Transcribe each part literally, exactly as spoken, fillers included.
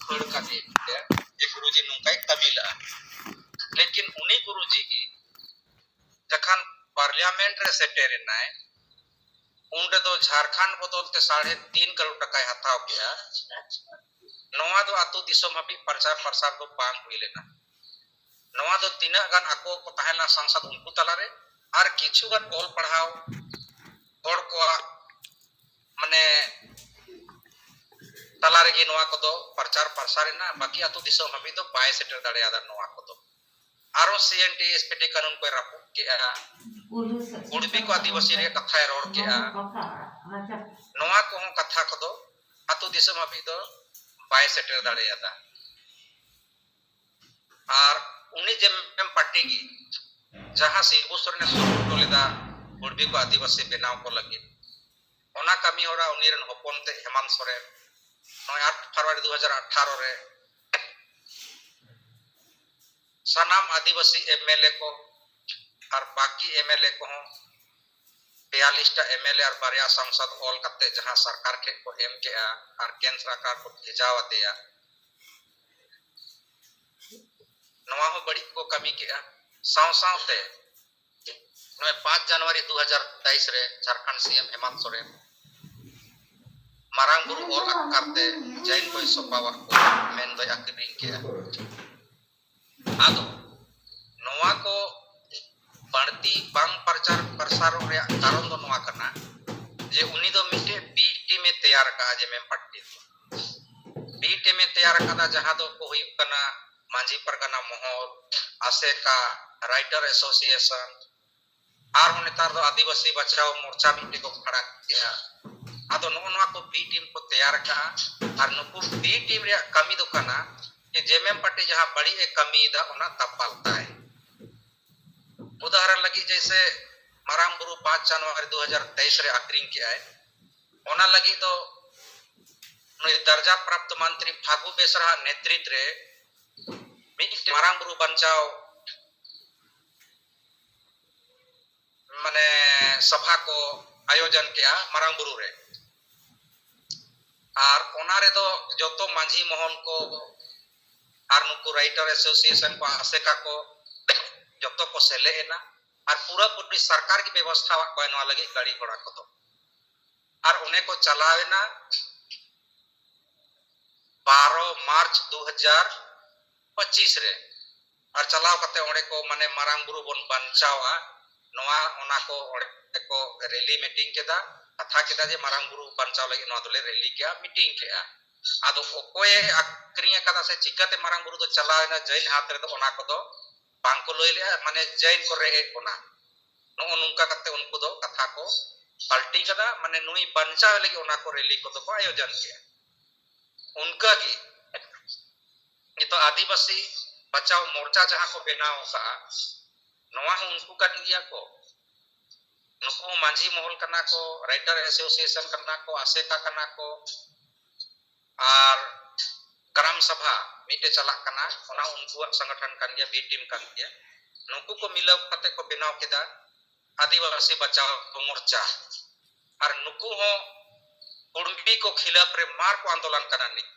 ᱠᱷᱟᱹᱲ ᱠᱟᱫᱮ ᱛᱮ ᱡᱮ ᱜᱩᱨᱩᱡᱤ ᱱᱚᱝᱠᱟᱭ ᱠᱟᱹᱢᱤ ᱞᱟᱜᱼᱟ᱾ ᱞᱮᱠᱤᱱ ᱩᱱᱤ ᱜᱩᱨᱩᱡᱤ ᱜᱮ ᱡᱚᱠᱷᱚᱱ ᱯᱟᱨᱞᱤᱭᱟᱢᱮᱱᱴ ᱨᱮ ᱥᱮᱴᱮᱨ ᱮᱱᱟᱭ, ᱩᱱ ᱨᱮᱫᱚ ᱡᱷᱟᱲᱠᱷᱚᱸᱰ ᱵᱚᱫᱚᱞ ᱛᱮ ᱥᱟᱲᱮ ᱛᱤᱱ ᱠᱟᱨᱳᱲ ᱴᱟᱠᱟᱭ ᱦᱟᱛᱟᱣ ᱠᱮᱜᱼᱟ᱾ ᱱᱚᱣᱟ ᱫᱚ ᱟᱹᱛᱩ ᱫᱤᱥᱚᱢ ᱦᱟᱹᱵᱤᱡ ᱯᱨᱚᱪᱟᱨ ᱯᱨᱚᱥᱟᱨ ᱫᱚ ᱵᱟᱝ ᱦᱩᱭ ᱞᱮᱱᱟ᱾ ᱱᱚᱣᱟ ᱫᱚ ᱛᱤᱱᱟᱹᱜ ᱜᱟᱱ ᱟᱠᱚ ᱠᱚ ᱛᱟᱦᱮᱸ ᱞᱮᱱᱟ ᱥᱟᱝᱥᱟᱫ, ᱩᱱᱠᱩ ᱛᱟᱞᱟᱨᱮ ᱟᱨ ᱠᱤᱪᱷᱩ ᱜᱟᱱ ᱚᱞ ᱯᱟᱲᱦᱟᱣ ᱦᱚᱲ ᱠᱚᱣᱟᱜ ᱢᱟᱱᱮ ᱛᱟᱞᱟ ᱨᱮᱜᱮ ᱱᱚᱣᱟ ᱠᱚᱫᱚ ᱯᱨᱚᱪᱟᱨ ᱯᱨᱚᱥᱟᱨ ᱮᱱᱟ, ᱵᱟᱹᱠᱤ ᱟᱹᱛᱩ ᱫᱤᱥᱚᱢ ᱦᱟᱹᱵᱤᱡ ᱫᱚ ᱵᱟᱭ ᱥᱮᱴᱮᱨ ᱫᱟᱲᱮᱭᱟᱫᱟ ᱱᱚᱣᱟ ᱠᱚᱫᱚ᱾ ᱟᱨᱚ ᱥᱤ N T S P T ᱠᱟᱹᱱᱩᱱ ᱠᱚᱭ ᱨᱟᱹᱯᱩᱫ ᱠᱮᱜᱼᱟ, ᱠᱩᱲᱵᱤ ᱠᱚ ᱟᱹᱫᱤᱵᱟᱹᱥᱤ ᱨᱮᱭᱟᱜ ᱠᱟᱛᱷᱟᱭ ᱨᱚᱲ ᱠᱮᱜᱼᱟ᱾ ᱱᱚᱣᱟ ᱠᱚᱦᱚᱸ ᱠᱟᱛᱷᱟ ᱠᱚᱫᱚ ᱟᱹᱛᱩ ᱫᱤᱥᱚᱢ ᱦᱟᱹᱵᱤᱡ ᱫᱚ ᱵᱟᱭ ᱥᱮᱴᱮᱨ ᱫᱟᱲᱮᱭᱟᱫᱟ᱾ ᱟᱨ ᱩᱱᱤ ᱡᱮ ᱢᱮᱢ ᱯᱟᱨᱴᱤ ᱜᱮ ᱡᱟᱦᱟᱸ ᱥᱤᱵᱩ ᱥᱚᱨᱮᱱᱮ ᱥᱩᱨᱩ ᱦᱚᱴᱚ ᱞᱮᱫᱟ ᱠᱩᱲᱵᱤ ᱠᱚ ᱟᱹᱫᱤᱵᱟᱹᱥᱤ ᱵᱮᱱᱟᱣ ᱠᱚ ᱞᱟᱹᱜᱤᱫ, ᱚᱱᱟ ᱠᱟᱹᱢᱤ ᱦᱚᱨᱟ ᱩᱱᱤ ᱨᱮᱱ ᱦᱚᱯᱚᱱ ᱛᱮ ᱦᱮᱢᱟᱱᱛ ᱥᱚᱨᱮᱱ ᱱᱚᱜᱼᱚᱭ ᱟᱴ ᱯᱷᱮᱵᱽᱨᱩᱣᱟᱨᱤ ᱫᱩ ᱦᱟᱡᱟᱨ ᱟᱴᱷᱟᱨᱚ ᱨᱮ ᱥᱟᱱᱟᱢ ᱟᱹᱫᱤᱵᱟᱹᱥᱤ ᱮᱢ ᱮᱞ ᱮ ᱠᱚ ᱟᱨ ᱵᱟᱹᱠᱤ ᱮᱢ ᱮᱞ ᱮ ᱠᱚᱦᱚᱸ ᱵᱤᱭᱟᱞᱤᱥ ᱴᱟ ᱮᱢ ᱮᱞ ᱮ ᱟᱨ ᱵᱟᱨᱭᱟ ᱥᱟᱝᱥᱚᱫ ᱚᱞ ᱠᱟᱛᱮ ᱡᱟᱦᱟᱸ ᱥᱚᱨᱠᱟᱨ ᱴᱷᱮᱱ ᱠᱚ ᱮᱢ ᱠᱮᱜᱼᱟ ᱟᱨ ᱠᱮᱱᱫᱽᱨᱚ ᱥᱚᱨᱠᱟᱨ ᱠᱚ ᱵᱷᱮᱡᱟᱣ ᱟᱫᱮᱭᱟ, ᱱᱚᱣᱟ ᱦᱚᱸ ᱵᱟᱹᱲᱤᱡ ᱠᱚ ᱠᱟᱹᱢᱤ ᱠᱮᱜᱼᱟ᱾ ᱥᱟᱶ ᱥᱟᱶᱛᱮ ᱱᱚᱜᱼᱚᱭ ᱯᱟᱸᱪ ᱡᱟᱱᱩᱣᱟᱨᱤ ᱫᱩ ᱦᱟᱡᱟᱨ ᱛᱮᱭᱤᱥ ᱨᱮ ᱡᱷᱟᱲᱠᱷᱚᱸᱰ ᱥᱤ ᱮᱢ ᱦᱮᱢᱟᱱᱛ ᱥᱚᱨᱮᱱ ᱢᱟᱨᱟᱝ ᱵᱩᱨᱩ ᱚᱞ ᱟᱠᱟᱨ ᱛᱮ ᱡᱟᱹᱭᱤᱱ ᱠᱚᱭ ᱥᱚᱯᱟᱣᱟᱜ ᱠᱚ ᱢᱮᱱ ᱫᱚᱭ ᱟᱹᱠᱷᱨᱤᱧ ᱠᱮᱜᱼᱟ᱾ ᱟᱫᱚ ᱱᱚᱣᱟ ᱠᱚ ᱵᱟᱹᱲᱛᱤ ᱵᱟᱝ ᱯᱨᱚᱪᱟᱨ ᱯᱨᱚᱥᱟᱨᱚᱜ ᱨᱮᱭᱟᱜ ᱠᱟᱨᱚᱱ ᱫᱚ ᱱᱚᱣᱟ ᱠᱟᱱᱟ ᱡᱮ ᱩᱱᱤ ᱫᱚ ᱢᱤᱫᱴᱮᱡ ᱵᱤ ᱴᱤᱢ ᱮ ᱛᱮᱭᱟᱨ ᱟᱠᱟᱫᱼᱟ ᱡᱮ ᱢᱮᱢ ᱯᱟᱨᱴᱤ ᱨᱮ᱾ ᱵᱤ ᱴᱤᱢ ᱮ ᱛᱮᱭᱟᱨ ᱟᱠᱟᱫᱟ, ᱡᱟᱦᱟᱸ ᱫᱚ ᱠᱚ ᱦᱩᱭᱩᱜ ᱠᱟᱱᱟ ᱢᱟᱹᱡᱷᱤ ᱯᱟᱨᱜᱟᱱᱟ ᱢᱚᱦᱚᱞ, ᱟᱥᱮᱠᱟ, ᱨᱟᱭᱴᱟᱨ ᱮᱥᱳᱥᱤᱭᱮᱥᱚᱱ, ᱟᱨᱦᱚᱸ ᱱᱮᱛᱟᱨ ᱫᱚ ᱟᱹᱫᱤᱵᱟᱹᱥᱤ ᱵᱟᱧᱪᱟᱣ ᱢᱳᱨᱪᱟ ᱢᱤᱫᱴᱮᱡ ᱠᱚ ᱠᱷᱟᱲᱟ ᱠᱮᱜᱼᱟ᱾ ᱟᱫᱚ ᱱᱚᱜᱼᱚ ᱱᱚᱣᱟ ᱠᱚ ᱵᱤ ᱴᱤᱢ ᱠᱚ ᱛᱮᱭᱟᱨ ᱟᱠᱟᱫᱼᱟ᱾ ᱟᱨ ᱱᱩᱠᱩ ᱵᱤ ᱴᱤᱢ ᱨᱮᱭᱟᱜ ᱠᱟᱹᱢᱤ ᱫᱚ ᱠᱟᱱᱟ ᱡᱮ ᱡᱮᱢᱮᱢ ᱯᱟᱨᱴᱤ ᱡᱟᱦᱟᱸ ᱵᱟᱹᱲᱤᱡ ᱮ ᱠᱟᱹᱢᱤᱭᱮᱫᱟ ᱚᱱᱟ ᱫᱟᱯᱟᱞ ᱛᱟᱭ᱾ ᱩᱫᱟᱦᱚᱨᱚᱱ ᱞᱟᱹᱜᱤᱫ ᱡᱮᱭᱥᱮ ᱢᱟᱨᱟᱝ ᱵᱩᱨᱩ ᱯᱟᱸᱪ ᱡᱟᱱᱩᱣᱟᱨᱤ ᱫᱩ ᱦᱟᱡᱟᱨ ᱛᱮᱭᱤᱥ ᱨᱮ ᱟᱹᱠᱷᱨᱤᱧ ᱠᱮᱜᱼᱟᱭ, ᱚᱱᱟ ᱞᱟᱹᱜᱤᱫ ᱫᱚ ᱱᱩᱭ ᱫᱟᱨᱡᱟ ᱯᱨᱟᱯᱛ ᱢᱚᱱᱛᱨᱤ ᱯᱷᱟᱹᱜᱩ ᱵᱮᱥᱨᱟ ᱟᱜ ᱱᱮᱛᱨᱤᱛ ᱨᱮ ᱢᱤᱫᱴᱮᱱ ᱢᱟᱨᱟᱝ ᱵᱩᱨᱩ ᱵᱟᱧᱪᱟᱣ ᱢᱟᱱᱮ ᱥᱚᱵᱷᱟ ᱠᱚ ᱟᱭᱳᱡᱚᱱ ᱠᱮᱜᱼᱟ ᱢᱟᱨᱟᱝ ᱵᱩᱨᱩ ᱨᱮ᱾ ᱟᱨ ᱚᱱᱟ ᱨᱮᱫᱚ ᱡᱚᱛᱚ ᱢᱟᱹᱡᱷᱤ ᱢᱚᱦᱚᱞ ᱠᱚ ᱟᱨ ᱱᱩᱠᱩ ᱨᱟᱭᱴᱟᱨ ᱮᱥᱳᱥᱤᱭᱮᱥᱚᱱ ᱠᱚ, ᱟᱥᱮᱠᱟ ᱠᱚ, ᱡᱚᱛᱚ ᱠᱚ ᱥᱮᱞᱮᱫ ᱮᱱᱟ᱾ ᱟᱨ ᱯᱩᱨᱟᱹ ᱯᱩᱨᱤ ᱥᱚᱨᱠᱟᱨ ᱜᱮ ᱵᱮᱵᱚᱥᱛᱷᱟ ᱟᱫ ᱠᱚᱣᱟ ᱱᱚᱣᱟ ᱞᱟᱹᱜᱤᱫ ᱜᱟᱹᱰᱤ ᱜᱷᱚᱲᱟ ᱠᱚᱫᱚ᱾ ᱟᱨ ᱚᱱᱮ ᱠᱚ ᱪᱟᱞᱟᱣ ᱮᱱᱟ ᱵᱟᱨᱚ ᱢᱟᱨᱪ ᱫᱩ ᱦᱟᱡᱟᱨ ᱯᱚᱸᱪᱤᱥ ᱨᱮ᱾ ᱟᱨ ᱪᱟᱞᱟᱣ ᱠᱟᱛᱮ ᱚᱸᱰᱮ ᱠᱚ, ᱢᱟᱱᱮ, ᱢᱟᱨᱟᱝ ᱵᱩᱨᱩ ᱵᱚᱱ ᱵᱟᱧᱪᱟᱣᱟ, ᱱᱚᱣᱟ, ᱚᱱᱟ ᱠᱚ ᱚᱸᱰᱮ ᱠᱚ ᱨᱮᱞᱤ ᱢᱤᱴᱤᱝ ᱠᱮᱫᱟ, ᱠᱟᱛᱷᱟ ᱠᱮᱫᱟ ᱡᱮ ᱢᱟᱨᱟᱝ ᱵᱩᱨᱩ ᱵᱟᱧᱪᱟᱣ ᱞᱟᱹᱜᱤᱫ ᱱᱚᱣᱟ ᱫᱚᱞᱮ ᱨᱮᱞᱤ ᱠᱮᱜᱼᱟ, ᱢᱤᱴᱤᱝ ᱠᱮᱜᱼᱟ᱾ ᱟᱫᱚ ᱚᱠᱚᱭᱮ ᱟᱠᱷᱨᱤᱧ ᱟᱠᱟᱫᱟ ᱥᱮ ᱪᱤᱠᱟᱹᱛᱮ ᱢᱟᱨᱟᱝ ᱵᱩᱨᱩ ᱫᱚ ᱪᱟᱞᱟᱣ ᱮᱱᱟ ᱡᱟᱹᱭᱱ ᱦᱟᱛ ᱨᱮᱫᱚ, ᱚᱱᱟ ᱠᱚᱫᱚ ᱵᱟᱝ ᱠᱚ ᱞᱟᱹᱭ ᱞᱮᱜᱼᱟ, ᱢᱟᱱᱮ, ᱡᱟᱹᱭᱱ ᱠᱚ ᱨᱮᱡ ᱮᱫ ᱵᱚᱱᱟ, ᱱᱚᱜᱼᱚ ᱱᱚᱝᱠᱟ ᱠᱟᱛᱮ ᱩᱱᱠᱩ ᱫᱚ ᱠᱟᱛᱷᱟ ᱠᱚ ᱯᱟᱞᱴᱤ ᱠᱟᱫᱟ, ᱢᱟᱱᱮ, ᱱᱩᱭ ᱵᱟᱧᱪᱟᱣ ᱞᱟᱹᱜᱤᱫ ᱚᱱᱟ ᱠᱚ ᱨᱮᱞᱤ ᱠᱚᱫᱚ ᱠᱚ ᱟᱭᱳᱡᱚᱱ ᱠᱮᱜᱼᱟ᱾ ᱚᱱᱠᱟᱜᱮ ᱱᱤᱛᱚᱜ ᱟᱹᱫᱤᱵᱟᱹᱥᱤ ᱵᱟᱧᱪᱟᱣ ᱢᱚᱨᱪᱟ ᱡᱟᱦᱟᱸ ᱠᱚ ᱵᱮᱱᱟᱣ ᱟᱠᱟᱫᱼᱟ, ᱱᱚᱣᱟ ᱦᱚᱸ ᱩᱱᱠᱩ ᱠᱟᱱ ᱜᱮᱭᱟ ᱠᱚ᱾ ᱱᱩᱠᱩ ᱢᱟᱹᱡᱷᱤ ᱢᱚᱦᱚᱞ ᱠᱟᱱᱟ ᱠᱚ, ᱨᱟᱭᱴᱟᱨ ᱮᱥᱳᱥᱤᱭᱮᱥᱚᱱ ᱠᱟᱱᱟ ᱠᱚ, ᱟᱥᱮᱠᱟ ᱠᱟᱱᱟ ᱠᱚ, ᱟᱨ ᱜᱨᱟᱢ ᱥᱟᱵᱷᱟ ᱢᱤᱫᱴᱮᱡ ᱪᱟᱞᱟᱜ ᱠᱟᱱᱟ, ᱚᱱᱟ ᱩᱱᱠᱩᱣᱟᱜ ᱥᱚᱝᱜᱚᱴᱷᱚᱱ ᱠᱟᱱ ᱜᱮᱭᱟ, ᱵᱤ ᱴᱤᱢ ᱠᱟᱱ ᱜᱮᱭᱟ᱾ ᱱᱩᱠᱩ ᱠᱚ ᱢᱤᱞᱟᱹᱣ ᱠᱟᱛᱮ ᱠᱚ ᱵᱮᱱᱟᱣ ᱠᱮᱫᱟ ᱟᱹᱫᱤᱵᱟᱹᱥᱤ ᱵᱟᱧᱪᱟᱣ ᱢᱚᱨᱪᱟ᱾ ᱟᱨ ᱱᱩᱠᱩ ᱦᱚᱸ ᱠᱩᱲᱢᱤ ᱠᱚ ᱠᱷᱤᱞᱟᱯ ᱨᱮ ᱢᱟᱨ ᱠᱚ ᱟᱱᱫᱳᱞᱚᱱ ᱠᱟᱱᱟ ᱱᱤᱛ᱾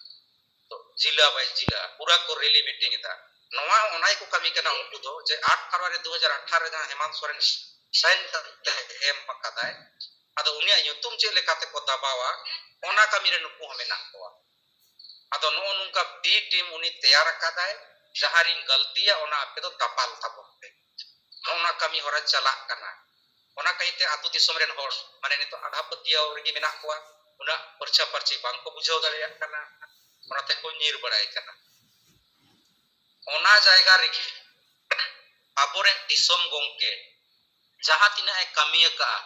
ᱛᱚ ᱡᱤᱞᱟ ᱵᱟᱭ ᱡᱤᱞᱟ ᱯᱩᱨᱟ ᱠᱚ ᱨᱮᱞᱤ ᱢᱤᱴᱤᱝ ᱮᱫᱟ᱾ ᱱᱚᱣᱟ ᱚᱱᱟ ᱜᱮᱠᱚ ᱠᱟᱹᱢᱤ ᱠᱟᱱᱟ ᱩᱱᱠᱩ ᱫᱚ, ᱡᱮ ᱟᱴ ᱯᱷᱮᱵᱽᱨᱩᱣᱟᱨᱤ ᱫᱩ ᱦᱟᱡᱟᱨ ᱟᱴᱷᱟᱨᱚ ᱨᱮ ᱡᱟᱦᱟᱸ ᱦᱮᱢᱟᱱᱛ ᱥᱚᱨᱮᱱ ᱥᱟᱭᱤᱱ ᱠᱟᱛᱮ ᱮᱢ ᱟᱠᱟᱫᱟᱭ, ᱟᱫᱚ ᱩᱱᱤᱭᱟᱜ ᱧᱩᱛᱩᱢ ᱪᱮᱫ ᱞᱮᱠᱟᱛᱮ ᱠᱚ ᱫᱟᱵᱟᱣᱟ, ᱚᱱᱟ ᱠᱟᱹᱢᱤ ᱨᱮ ᱱᱩᱠᱩ ᱦᱚᱸ ᱢᱮᱱᱟᱜ ᱠᱚᱣᱟ᱾ ᱟᱫᱚ ᱱᱚᱜᱼᱚ ᱱᱚᱝᱠᱟ ᱵᱤ ᱴᱤᱢ ᱩᱱᱤ ᱛᱮᱭᱟᱨ ᱟᱠᱟᱫᱟᱭ, ᱡᱟᱦᱟᱸ ᱨᱤᱧ ᱜᱟᱹᱞᱛᱤᱭᱟ ᱚᱱᱟ ᱟᱯᱮ ᱫᱚ ᱫᱟᱯᱟᱞ ᱛᱟᱵᱚᱱ ᱯᱮ᱾ ᱱᱚᱜᱼᱚ ᱱᱚᱣᱟ ᱠᱟᱹᱢᱤ ᱦᱚᱨᱟ ᱪᱟᱞᱟᱜ ᱠᱟᱱᱟ᱾ ᱚᱱᱟ ᱠᱟᱹᱭᱛᱮ ᱟᱹᱛᱩ ᱫᱤᱥᱚᱢ ᱨᱮᱱ ᱦᱚᱲ, ᱢᱟᱱᱮ, ᱱᱤᱛᱚᱜ ᱟᱸᱫᱷᱟ ᱯᱟᱹᱛᱭᱟᱹᱣ ᱨᱮᱜᱮ ᱢᱮᱱᱟᱜ ᱠᱚᱣᱟ, ᱩᱱᱟᱹᱜ ᱯᱟᱹᱨᱪᱷᱟ ᱯᱟᱹᱨᱪᱷᱤ ᱵᱟᱝ ᱠᱚ ᱵᱩᱡᱷᱟᱹᱣ ᱫᱟᱲᱮᱭᱟᱜ ᱠᱟᱱᱟ, ᱚᱱᱟᱛᱮ ᱠᱚ ᱧᱤᱨ ᱵᱟᱲᱟᱭ ᱠᱟᱱᱟ᱾ ᱚᱱᱟ ᱡᱟᱭᱜᱟ ᱨᱮᱜᱮ ᱟᱵᱚᱨᱮᱱ ᱫᱤᱥᱚᱢ ᱜᱚᱢᱠᱮ ᱡᱟᱦᱟᱸ ᱛᱤᱱᱟᱹᱜ ᱮ ᱠᱟᱹᱢᱤ ᱟᱠᱟᱫᱼᱟ,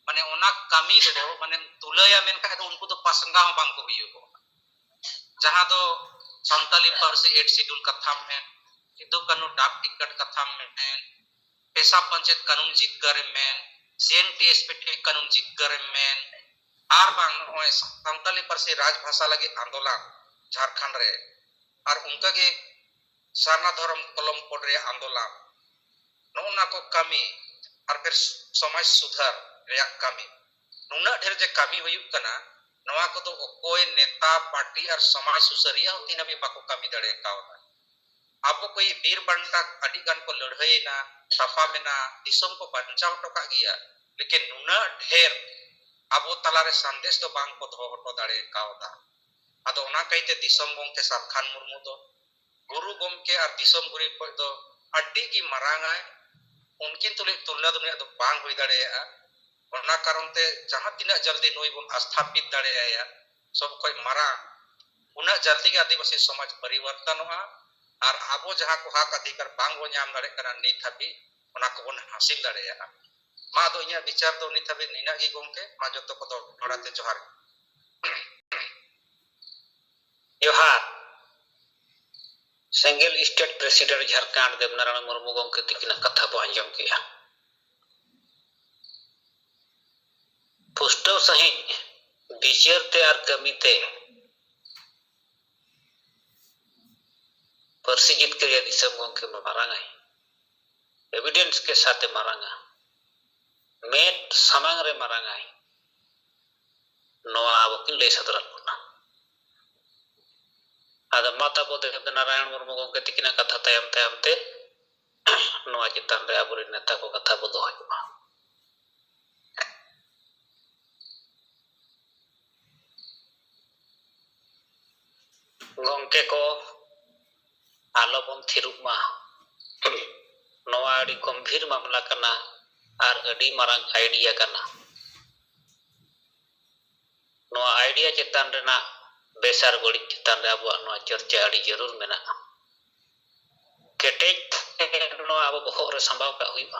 ᱢᱟᱱᱮ, ᱚᱱᱟ ᱠᱟᱹᱢᱤ ᱫᱚ, ᱢᱟᱱᱮ, ᱛᱩᱞᱟᱹᱭᱟ ᱢᱮᱱᱠᱷᱟᱱ ᱫᱚ ᱩᱱᱠᱩ ᱫᱚ ᱯᱟᱥᱱᱟᱣ ᱦᱚᱸ ᱵᱟᱝ ᱠᱚ ᱦᱩᱭᱩᱜᱚᱜᱼᱟ᱾ ᱡᱟᱦᱟᱸ ᱫᱚ ᱥᱟᱱᱛᱟᱞᱤ ᱯᱟᱹᱨᱥᱤ ᱮᱭᱤᱴ ᱥᱤᱰᱩᱞ ᱠᱟᱛᱷᱟᱢ ᱢᱮᱱ, ᱥᱤᱫᱩ ᱠᱟᱹᱱᱦᱩ ᱰᱟᱠ ᱴᱤᱠᱤᱴ ᱠᱟᱛᱷᱟᱢ ᱢᱮᱱ, ᱯᱮᱥᱟ ᱯᱚᱧᱪᱟᱭᱮᱛ ᱠᱟᱹᱱᱩᱱ ᱡᱤᱛᱠᱟᱹᱨᱮᱢ ᱢᱮᱱ, ᱥᱤ N T S P T ᱠᱟᱹᱱᱩᱱ ᱡᱤᱛᱠᱟᱹᱨᱮᱢ ᱢᱮᱱ, ᱟᱨ ᱵᱟᱝ ᱱᱚᱜᱼᱚᱭ ᱥᱟᱱᱛᱟᱞᱤ ᱯᱟᱹᱨᱥᱤ ᱨᱟᱡᱽ ᱵᱷᱟᱥᱟ ᱞᱟᱹᱜᱤᱫ ᱟᱱᱫᱳᱞᱚᱱ ᱡᱷᱟᱲᱠᱷᱚᱸᱰ ᱨᱮ, ᱟᱨ ᱚᱱᱠᱟᱜᱮ ᱥᱟᱨᱱᱟ ᱫᱷᱚᱨᱚᱢ ᱠᱚᱞᱚᱢ ᱠᱳᱰ ᱨᱮᱭᱟᱜ ᱟᱱᱫᱳᱞᱚᱱ, ᱱᱚᱜᱼᱚ ᱱᱟ ᱠᱚ ᱠᱟᱹᱢᱤ, ᱟᱨ ᱯᱷᱤᱨ ᱥᱚᱢᱟᱡᱽ ᱥᱩᱫᱷᱟᱹᱨ ᱨᱮᱭᱟᱜ ᱠᱟᱹᱢᱤ, ᱱᱩᱱᱟᱹᱜ ᱰᱷᱮᱨ ᱡᱮ ᱠᱟᱹᱢᱤ ᱦᱩᱭᱩᱜ ᱠᱟᱱᱟ, ᱱᱚᱣᱟ ᱠᱚᱫᱚ ᱚᱠᱚᱭ ᱱᱮᱛᱟ, ᱯᱟᱨᱴᱤ ᱟᱨ ᱥᱚᱢᱟᱡᱽ ᱥᱩᱥᱟᱹᱨᱤᱭᱟᱹ ᱦᱚᱸ ᱛᱤᱱ ᱦᱟᱹᱵᱤᱡ ᱵᱟᱠᱚ ᱠᱟᱹᱢᱤ ᱫᱟᱲᱮ ᱠᱟᱣᱫᱟ᱾ ᱟᱵᱚ ᱠᱚ ᱵᱤᱨ ᱵᱟᱱᱴᱟ ᱟᱹᱰᱤ ᱜᱟᱱ ᱠᱚ ᱞᱟᱹᱲᱦᱟᱹᱭᱮᱱᱟ, ᱛᱟᱯᱟᱢᱮᱱᱟ, ᱫᱤᱥᱚᱢ ᱠᱚ ᱵᱟᱧᱪᱟᱣ ᱦᱚᱴᱚ ᱠᱟᱜ ᱜᱮᱭᱟ, ᱞᱮᱠᱤᱱ ᱱᱩᱱᱟᱹᱜ ᱰᱷᱮᱨ ᱟᱵᱚ ᱛᱟᱞᱟᱨᱮ ᱥᱟᱸᱫᱮᱥ ᱫᱚ ᱵᱟᱝ ᱠᱚ ᱫᱚᱦᱚ ᱦᱚᱴᱚ ᱫᱟᱲᱮ ᱠᱟᱣᱫᱟ᱾ ᱟᱫᱚ ᱚᱱᱟ ᱠᱟᱭᱛᱮ ᱫᱤᱥᱚᱢ ᱜᱚᱢᱠᱮ ᱥᱟᱞᱠᱷᱟᱱ ᱢᱩᱨᱢᱩ ᱫᱚ ᱜᱩᱨᱩ ᱜᱚᱢᱠᱮ ᱟᱨ ᱫᱤᱥᱚᱢ ᱜᱩᱨᱤ ᱠᱷᱚᱱ ᱫᱚ ᱟᱹᱰᱤ ᱜᱮ ᱢᱟᱨᱟᱝ ᱟᱭ᱾ ᱩᱱᱠᱤᱱ ᱛᱩᱞᱩᱡ ᱛᱩᱞᱱᱟ ᱫᱚ ᱩᱱᱤᱭᱟᱜ ᱫᱚ ᱵᱟᱝ ᱦᱩᱭ ᱫᱟᱲᱮᱭᱟᱜᱼᱟ᱾ ᱚᱱᱟ ᱠᱟᱨᱚᱱ ᱛᱮ ᱡᱟᱦᱟᱸ ᱛᱤᱱᱟᱹᱜ ᱡᱚᱞᱫᱤ ᱱᱩᱭ ᱵᱚᱱ ᱟᱥᱛᱷᱟᱯᱤᱛ ᱫᱟᱲᱮᱭᱟᱭᱟ ᱥᱚᱵ ᱠᱷᱚᱱ ᱢᱟᱨᱟᱝ, ᱩᱱᱟᱹᱜ ᱡᱚᱞᱫᱤ ᱜᱮ ᱟᱹᱫᱤᱵᱟᱹᱥᱤ ᱥᱚᱢᱟᱡᱽ ᱯᱚᱨᱤᱵᱚᱨᱛᱚᱱᱚᱜᱼᱟ ᱟᱨ ᱟᱵᱚ ᱡᱟᱦᱟᱸ ᱠᱚ ᱦᱟᱠ ᱚᱫᱷᱤᱠᱟᱨ ᱵᱟᱝ ᱵᱚᱱ ᱧᱟᱢ ᱫᱟᱲᱮᱭᱟᱜ ᱠᱟᱱᱟ ᱱᱤᱛ ᱦᱟᱹᱵᱤᱡ, ᱚᱱᱟ ᱠᱚᱵᱚᱱ ᱦᱟᱹᱥᱤᱞ ᱫᱟᱲᱮᱭᱟᱜᱼᱟ᱾ ᱢᱟ ᱟᱫᱚ ᱤᱧᱟᱹᱜ ᱵᱤᱪᱟᱹᱨ ᱫᱚ ᱱᱤᱛ ᱦᱟᱹᱵᱤᱡ ᱱᱤᱱᱟᱹᱜ ᱜᱮ ᱜᱚᱢᱠᱮ᱾ ᱢᱟ ᱡᱚᱛᱚ ᱠᱚᱫᱚ ᱫᱚᱦᱲᱟ ᱛᱮ ᱡᱚᱦᱟᱨ᱾ ᱡᱚᱦᱟᱨ᱾ ᱥᱮᱸᱜᱮᱞ ᱥᱴᱮᱴ ᱯᱨᱮᱥᱤᱰᱮᱱᱴ ᱡᱷᱟᱲᱠᱷᱚᱸᱰ ᱫᱮᱵᱽᱱᱟᱨᱟᱭᱚᱬ ᱢᱩᱨᱢᱩ ᱜᱚᱢᱠᱮ ᱛᱤᱠᱤᱱᱟᱜ ᱠᱟᱛᱷᱟ ᱵᱚ ᱟᱸᱡᱚᱢ ᱠᱮᱜᱼᱟ᱾ ᱯᱩᱥᱴᱟᱹᱣ ᱥᱟᱺᱦᱤᱡ ᱵᱤᱪᱟᱹᱨ ᱛᱮ ᱟᱨ ᱠᱟᱹᱢᱤ ᱛᱮ ᱯᱟᱹᱨᱥᱤ ᱡᱤᱛᱠᱟᱹᱨᱤᱭᱟᱹ ᱫᱤᱥᱚᱢ ᱜᱚᱢᱠᱮ ᱢᱟᱨᱟᱝᱟᱭ, ᱮᱵᱤᱰᱮᱱᱥ ᱠᱮ ᱥᱟᱛᱮ ᱢᱟᱨᱟᱝᱟ, ᱢᱮᱫ ᱥᱟᱢᱟᱝ ᱨᱮ ᱢᱟᱨᱟᱝᱟᱭ, ᱱᱚᱣᱟ ᱟᱵᱚ ᱠᱤᱱ ᱞᱟᱹᱭ ᱥᱚᱫᱚᱨᱟᱫ ᱵᱚᱱᱟ᱾ ᱟᱫᱚ ᱢᱟ ᱛᱟᱵᱚ ᱫᱮᱵᱽ ᱱᱟᱨᱟᱭᱚᱬ ᱢᱩᱨᱢᱩ ᱜᱚᱢᱠᱮ ᱛᱤᱠᱤᱱᱟᱜ ᱠᱟᱛᱷᱟ ᱛᱟᱭᱚᱢ ᱛᱟᱭᱚᱢ ᱛᱮ ᱱᱚᱣᱟ ᱪᱮᱛᱟᱱ ᱨᱮ ᱟᱵᱚᱨᱮᱱ ᱱᱮᱛᱟ ᱠᱚ ᱠᱟᱛᱷᱟ ᱵᱚ ᱫᱚᱦᱚᱭ ᱢᱟ᱾ ᱜᱚᱢᱠᱮ ᱠᱚ, ᱟᱞᱚ ᱵᱚᱱ ᱛᱷᱤᱨᱚᱜ ᱢᱟ᱾ ᱱᱚᱣᱟ ᱟᱹᱰᱤ ᱜᱚᱢᱵᱷᱤᱨ ᱢᱟᱢᱞᱟ ᱠᱟᱱᱟ ᱟᱨ ᱟᱹᱰᱤ ᱢᱟᱨᱟᱝ ᱟᱭᱰᱤᱭᱟ ᱠᱟᱱᱟ᱾ ᱱᱚᱣᱟ ᱟᱭᱰᱤᱭᱟ ᱪᱮᱛᱟᱱ ᱨᱮᱱᱟᱜ ᱵᱮᱥ ᱟᱨ ᱵᱟᱹᱲᱤᱡ ᱪᱮᱛᱟᱱ ᱨᱮ ᱟᱵᱚᱣᱟᱜ ᱱᱚᱣᱟ ᱪᱚᱨᱪᱟ ᱟᱹᱰᱤ ᱡᱟᱹᱨᱩᱲ ᱢᱮᱱᱟᱜᱼᱟ᱾ ᱠᱮᱴᱮᱡ ᱛᱮ ᱱᱚᱣᱟ ᱟᱵᱚ ᱵᱚᱦᱚᱜ ᱨᱮ ᱥᱟᱢᱵᱟᱣ ᱠᱟᱜ ᱦᱩᱭᱩᱜᱼᱟ,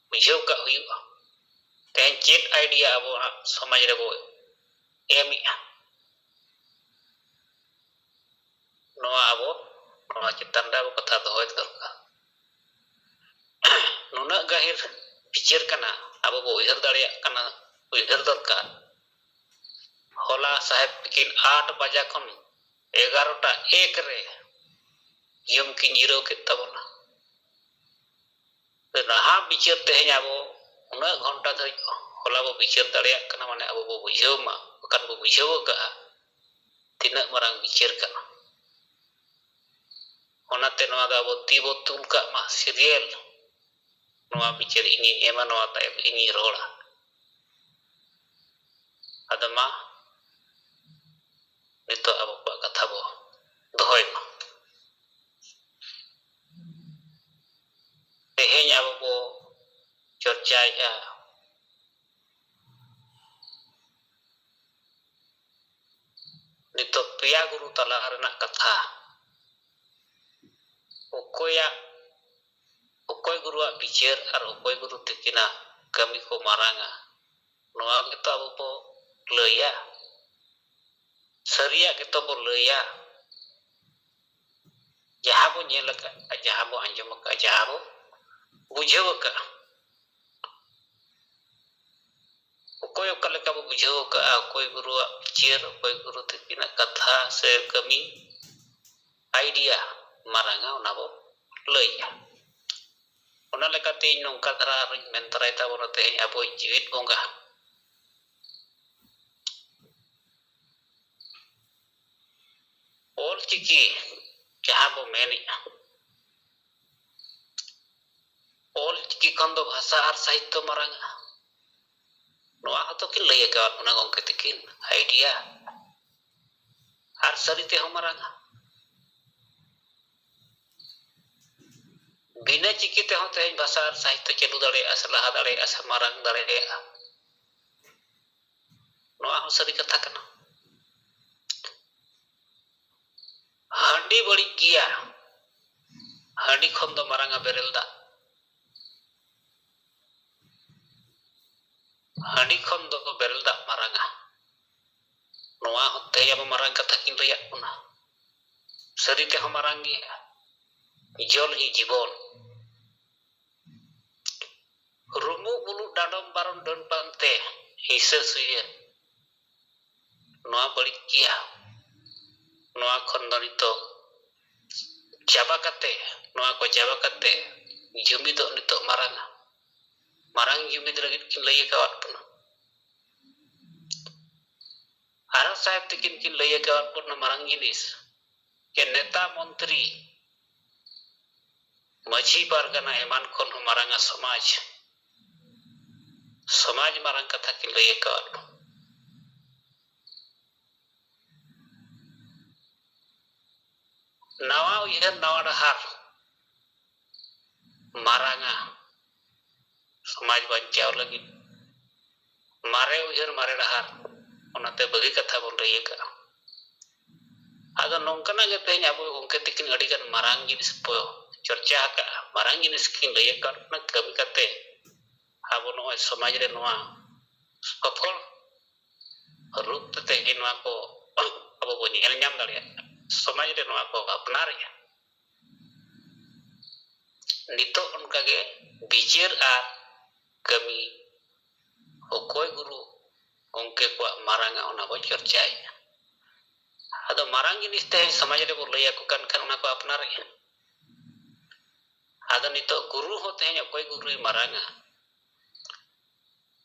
ᱵᱩᱡᱷᱟᱹᱣ ᱠᱟᱜ ᱦᱩᱭᱩᱜᱼᱟ᱾ ᱛᱮᱦᱮᱧ ᱪᱮᱫ ᱟᱭᱰᱤᱭᱟ ᱟᱵᱚᱣᱟᱜ ᱥᱚᱢᱟᱡᱽ ᱨᱮᱵᱚ ᱮᱢᱮᱜᱼᱟ, ᱱᱚᱣᱟ ᱟᱵᱚ ᱱᱚᱣᱟ ᱪᱮᱛᱟᱱ ᱨᱮ ᱟᱵᱚ ᱠᱟᱛᱷᱟ ᱫᱚᱦᱚᱭ ᱫᱚᱨᱠᱟᱨ᱾ ᱱᱩᱱᱟᱹᱜ ᱜᱟᱹᱦᱤᱨ ᱵᱤᱪᱟᱹᱨ ᱠᱟᱱᱟ, ᱟᱵᱚ ᱵᱚ ᱩᱭᱦᱟᱹᱨ ᱫᱟᱲᱮᱭᱟᱜ ᱠᱟᱱᱟ, ᱩᱭᱦᱟᱹᱨ ᱫᱚᱨᱠᱟᱨ᱾ ᱦᱚᱞᱟ ᱥᱟᱦᱮᱵ ᱛᱤᱠᱤᱱ ᱟᱴ ᱵᱟᱡᱟ ᱠᱷᱚᱱ ᱮᱜᱟᱨᱚᱴᱟ ᱮᱠ ᱨᱮ ᱡᱚᱢ ᱠᱤᱱ ᱡᱤᱨᱟᱹᱣ ᱠᱮᱫ ᱛᱟᱵᱚᱱᱟ᱾ ᱱᱟᱦᱟᱜ ᱵᱤᱪᱟᱹᱨ ᱛᱮᱦᱮᱧ ᱟᱵᱚ ᱩᱱᱟᱹᱜ ᱜᱷᱚᱱᱴᱟ ᱫᱷᱟᱹᱨᱤᱡ ᱦᱚᱞᱟ ᱵᱚ ᱵᱤᱪᱟᱹᱨ ᱫᱟᱲᱮᱭᱟᱜ ᱠᱟᱱᱟ, ᱢᱟᱱᱮ ᱟᱵᱚ ᱵᱚ ᱵᱩᱡᱷᱟᱹᱣ ᱢᱟ, ᱵᱟᱠᱷᱟᱱ ᱵᱚ ᱵᱩᱡᱷᱟᱹᱣ ᱟᱠᱟᱫᱼᱟ ᱛᱤᱱᱟᱹᱜ ᱢᱟᱨᱟᱝ ᱵᱤᱪᱟᱹᱨ ᱠᱟᱱᱟ᱾ ᱚᱱᱟᱛᱮ ᱱᱚᱣᱟ ᱫᱚ ᱟᱵᱚ ᱛᱤ ᱵᱚ ᱛᱩᱞ ᱠᱟᱜ ᱢᱟ, serial᱾ ᱱᱚᱣᱟ ᱵᱤᱪᱟᱹᱨ ᱤᱧᱤᱧ ᱮᱢᱟ, ᱱᱚᱣᱟ ᱛᱟᱭᱚᱢ ᱤᱧᱤᱧ ᱨᱚᱲᱟ᱾ ᱟᱫᱚ ᱢᱟ, ᱱᱤᱛᱚᱜ ᱟᱵᱚ ᱠᱚᱣᱟᱜ ᱠᱟᱛᱷᱟ ᱵᱚ ᱫᱚᱦᱚᱭ ᱢᱟ᱾ ᱛᱮᱦᱮᱧ ᱟᱵᱚ ᱵᱚ ᱪᱚᱨᱪᱟᱭᱮᱫᱼᱟ ᱱᱤᱛᱚᱜ ᱯᱮᱭᱟ ᱜᱩᱨᱩ ᱛᱟᱞᱟ ᱨᱮᱱᱟᱜ ᱠᱟᱛᱷᱟ᱾ ᱚᱠᱚᱭᱟᱜ, ᱚᱠᱚᱭ ᱜᱩᱨᱩᱣᱟᱜ ᱵᱤᱪᱟᱹᱨ ᱟᱨ ᱚᱠᱚᱭ ᱜᱩᱨᱩ ᱛᱤᱠᱤᱱᱟᱜ ᱠᱟᱹᱢᱤ ᱠᱚ ᱢᱟᱨᱟᱝᱟ, ᱱᱚᱣᱟ ᱜᱮᱛᱚ ᱟᱵᱚ ᱵᱚ ᱞᱟᱹᱭᱟ᱾ ᱥᱟᱹᱨᱤᱭᱟᱜ ᱜᱮᱛᱚ ᱵᱚ ᱞᱟᱹᱭᱟ᱾ ᱡᱟᱦᱟᱸ ᱵᱚ ᱧᱮᱞ ᱟᱠᱟᱫ, ᱡᱟᱦᱟᱸ ᱵᱚ ᱟᱸᱡᱚᱢ ᱟᱠᱟᱫ, ᱡᱟᱦᱟᱸ ᱵᱚ ᱵᱩᱡᱷᱟᱹᱣ ᱟᱠᱟᱫ, ᱚᱠᱚᱭ ᱚᱠᱟ ᱞᱮᱠᱟ ᱵᱚ ᱵᱩᱡᱷᱟᱹᱣ ᱟᱠᱟᱫᱼᱟ, ᱚᱠᱚᱭ ᱜᱩᱨᱩᱣᱟᱜ ᱵᱤᱪᱟᱹᱨ, ᱚᱠᱚᱭ ᱜᱩᱨᱩ ᱛᱤᱠᱤᱱᱟᱜ ᱠᱟᱛᱷᱟ ᱥᱮ ᱠᱟᱹᱢᱤ, idea ᱢᱟᱨᱟᱝᱟ, ᱚᱱᱟ ᱵᱚ ᱞᱟᱹᱭᱟ᱾ ᱚᱱᱟ ᱞᱮᱠᱟᱛᱮ ᱤᱧ ᱱᱚᱝᱠᱟ ᱫᱷᱟᱨᱟ ᱟᱨᱚᱧ ᱢᱮᱱ ᱛᱟᱨᱟᱭ ᱛᱟᱵᱚᱱᱟ ᱛᱮᱦᱮᱧ ᱟᱵᱚᱭᱤᱡ ᱡᱤᱣᱤᱫ ᱵᱚᱸᱜᱟ᱾ ᱚᱞ ᱪᱤᱠᱤ ᱡᱟᱦᱟᱸ ᱵᱚ ᱢᱮᱱᱮᱫᱼᱟ, ᱚᱞ ᱪᱤᱠᱤ ᱠᱷᱚᱱ ᱫᱚ ᱵᱷᱟᱥᱟ ᱟᱨ ᱥᱟᱦᱤᱛᱛᱚ ᱢᱟᱨᱟᱝᱟ᱾ ᱱᱚᱣᱟ ᱦᱚᱸᱛᱚ ᱠᱤᱱ ᱞᱟᱹᱭ ᱟᱠᱟᱫ ᱵᱚᱱᱟ ᱜᱚᱢᱠᱮ ᱛᱤᱠᱤᱱ, idea᱾ ᱟᱨ ᱥᱟᱹᱨᱤ ᱛᱮᱦᱚᱸ ᱢᱟᱨᱟᱝᱟ᱾ ᱵᱤᱱᱟᱹ ᱪᱤᱠᱤ ᱛᱮᱦᱚᱸ ᱛᱮᱦᱮᱧ ᱵᱷᱟᱥᱟ ᱟᱨ ᱥᱟᱦᱤᱛᱛᱚ ᱪᱟᱹᱞᱩ ᱫᱟᱲᱮᱭᱟᱜᱼᱟ ᱥᱮ ᱞᱟᱦᱟ ᱫᱟᱲᱮᱭᱟᱜᱼᱟ ᱥᱮ ᱢᱟᱨᱟᱝ ᱫᱟᱲᱮᱭᱟᱜᱼᱟ᱾ ᱱᱚᱣᱟ ᱦᱚᱸ ᱥᱟᱹᱨᱤ ᱠᱟᱛᱷᱟ ᱠᱟᱱᱟ᱾ ᱦᱟᱺᱰᱤ ᱵᱟᱹᱲᱤᱡ ᱜᱮᱭᱟ, ᱦᱟᱺᱰᱤ ᱠᱷᱚᱱ ᱫᱚ ᱢᱟᱨᱟᱝᱟ ᱵᱮᱨᱮᱞ ᱫᱟᱜ᱾ ᱦᱟᱺᱰᱤ ᱠᱷᱚᱱ ᱫᱚ ᱵᱮᱨᱮᱞ ᱫᱟᱜ ᱢᱟᱨᱟᱝᱟ᱾ ᱱᱚᱣᱟ ᱦᱚᱸ ᱛᱮᱦᱮᱧ ᱟᱵᱚ ᱢᱟᱨᱟᱝ ᱠᱟᱛᱷᱟ ᱠᱤᱱ ᱞᱟᱹᱭᱟᱫ ᱵᱚᱱᱟ᱾ ᱥᱟᱹᱨᱤ ᱛᱮᱦᱚᱸ ᱢᱟᱨᱟᱝ ᱜᱮᱭᱟ᱾ ᱡᱚᱞ ᱦᱤ ᱡᱤᱵᱚᱱ᱾ ᱨᱩᱢᱩᱜ ᱵᱩᱞᱩᱜ ᱰᱟᱸᱰᱚᱢ ᱵᱟᱨᱚᱱ ᱰᱟᱹᱱ ᱯᱟᱱᱛᱮ ᱦᱤᱥᱟᱹ ᱥᱩᱭᱟᱹ᱾ ᱱᱚᱣᱟ ᱵᱟᱹᱲᱤᱡ ᱜᱮᱭᱟ᱾ ᱱᱚᱣᱟ ᱠᱷᱚᱱ ᱫᱚ ᱱᱤᱛᱚᱜ ᱪᱟᱵᱟ ᱠᱟᱛᱮ, ᱱᱚᱣᱟ ᱠᱚ ᱪᱟᱵᱟ ᱠᱟᱛᱮ ᱡᱩᱢᱤᱫᱚᱜ ᱱᱤᱛᱚᱜ ᱢᱟᱨᱟᱝᱟ᱾ ᱢᱟᱨᱟᱝ ᱡᱩᱢᱤᱫ ᱞᱟᱹᱜᱤᱫ ᱠᱤᱱ ᱞᱟᱹᱭ ᱟᱠᱟᱫ ᱵᱚᱱᱟ᱾ ᱟᱨᱦᱚᱸ ᱥᱟᱦᱮᱵ ᱛᱟᱹᱠᱤᱱ ᱠᱤᱱ ᱞᱟᱹᱭ ᱟᱠᱟᱫ ᱵᱚᱱᱟ ᱢᱟᱨᱟᱝ ᱡᱤᱱᱤᱥ, ᱡᱮ ᱱᱮᱛᱟ ᱢᱚᱱᱛᱨᱤ ᱢᱟᱹᱡᱷᱤ ᱯᱟᱨᱜᱟᱱᱟ ᱮᱢᱟᱱ ᱠᱷᱚᱱ ᱦᱚᱸ ᱢᱟᱨᱟᱝᱟ ᱥᱚᱢᱟᱡᱽ᱾ ᱥᱚᱢᱟᱡᱽ ᱢᱟᱨᱟᱝ ᱠᱟᱛᱷᱟ ᱠᱤᱱ ᱞᱟᱹᱭ ᱟᱠᱟᱫ ᱵᱚᱱᱟ᱾ ᱱᱟᱣᱟ ᱩᱭᱦᱟᱹᱨ ᱱᱟᱣᱟ ᱰᱟᱦᱟᱨ ᱢᱟᱨᱟᱝᱟ ᱥᱚᱢᱟᱡᱽ ᱵᱟᱧᱪᱟᱣ ᱞᱟᱹᱜᱤᱫ᱾ ᱢᱟᱨᱮ ᱩᱭᱦᱟᱹᱨ ᱢᱟᱨᱮ ᱰᱟᱦᱟᱨ, ᱚᱱᱟᱛᱮ ᱵᱷᱟᱹᱜᱤ ᱠᱟᱛᱷᱟ ᱵᱚᱱ ᱞᱟᱹᱭ ᱟᱠᱟᱫᱼᱟ᱾ ᱟᱫᱚ ᱱᱚᱝᱠᱟᱱᱟᱜ ᱜᱮ ᱛᱮᱦᱮᱧ ᱟᱵᱚ ᱜᱚᱢᱠᱮ ᱛᱤᱠᱤᱱ ᱟᱹᱰᱤᱜᱟᱱ ᱢᱟᱨᱟᱝ ᱡᱤᱱᱤᱥ ᱠᱚ ᱪᱚᱨᱪᱟ ᱟᱠᱟᱫᱼᱟ, ᱢᱟᱨᱟᱝ ᱡᱤᱱᱤᱥ ᱠᱤᱱ ᱞᱟᱹᱭ ᱟᱠᱟᱫ ᱵᱚᱱᱟ᱾ ᱠᱟᱹᱢᱤ ᱠᱟᱛᱮ ᱟᱵᱚ ᱱᱚᱜᱼᱚᱭ ᱥᱚᱢᱟᱡᱽ ᱨᱮ ᱱᱚᱣᱟ ᱥᱚᱯᱷᱚᱞ ᱨᱩᱯ ᱛᱮ ᱛᱮᱦᱮᱧ ᱱᱚᱣᱟ ᱠᱚ ᱟᱵᱚ ᱵᱚᱱ ᱧᱮᱞ ᱧᱟᱢ ᱫᱟᱲᱮᱭᱟᱜ ᱠᱟᱱᱟ, ᱥᱚᱢᱟᱡᱽ ᱨᱮ ᱱᱚᱣᱟ ᱠᱚ ᱟᱯᱱᱟᱨᱮᱜᱼᱟ᱾ ᱱᱤᱛᱚᱜ ᱚᱱᱠᱟᱜᱮ ᱵᱤᱪᱟᱹᱨ ᱟᱨ ᱠᱟᱹᱢᱤ ᱚᱠᱚᱭ ᱜᱩᱨᱩ ᱜᱚᱢᱠᱮ ᱠᱚᱣᱟᱜ ᱢᱟᱨᱟᱝᱟ, ᱚᱱᱟ ᱵᱚ ᱪᱚᱨᱪᱟᱭᱮᱫᱼᱟ᱾ ᱟᱫᱚ ᱢᱟᱨᱟᱝ ᱡᱤᱱᱤᱥ ᱛᱮᱦᱮᱧ ᱥᱚᱢᱟᱡᱽ ᱨᱮᱵᱚ ᱞᱟᱹᱭ ᱟᱠᱚ ᱠᱟᱱ ᱠᱷᱟᱱ ᱚᱱᱟ ᱠᱚ ᱟᱯᱱᱟᱨᱮᱫᱼᱟ᱾ ᱟᱫᱚ ᱱᱤᱛᱚᱜ ᱜᱩᱨᱩ ᱦᱚᱸ ᱛᱮᱦᱮᱧ ᱚᱠᱚᱭ ᱜᱩᱨᱩᱭ ᱢᱟᱨᱟᱝᱟ,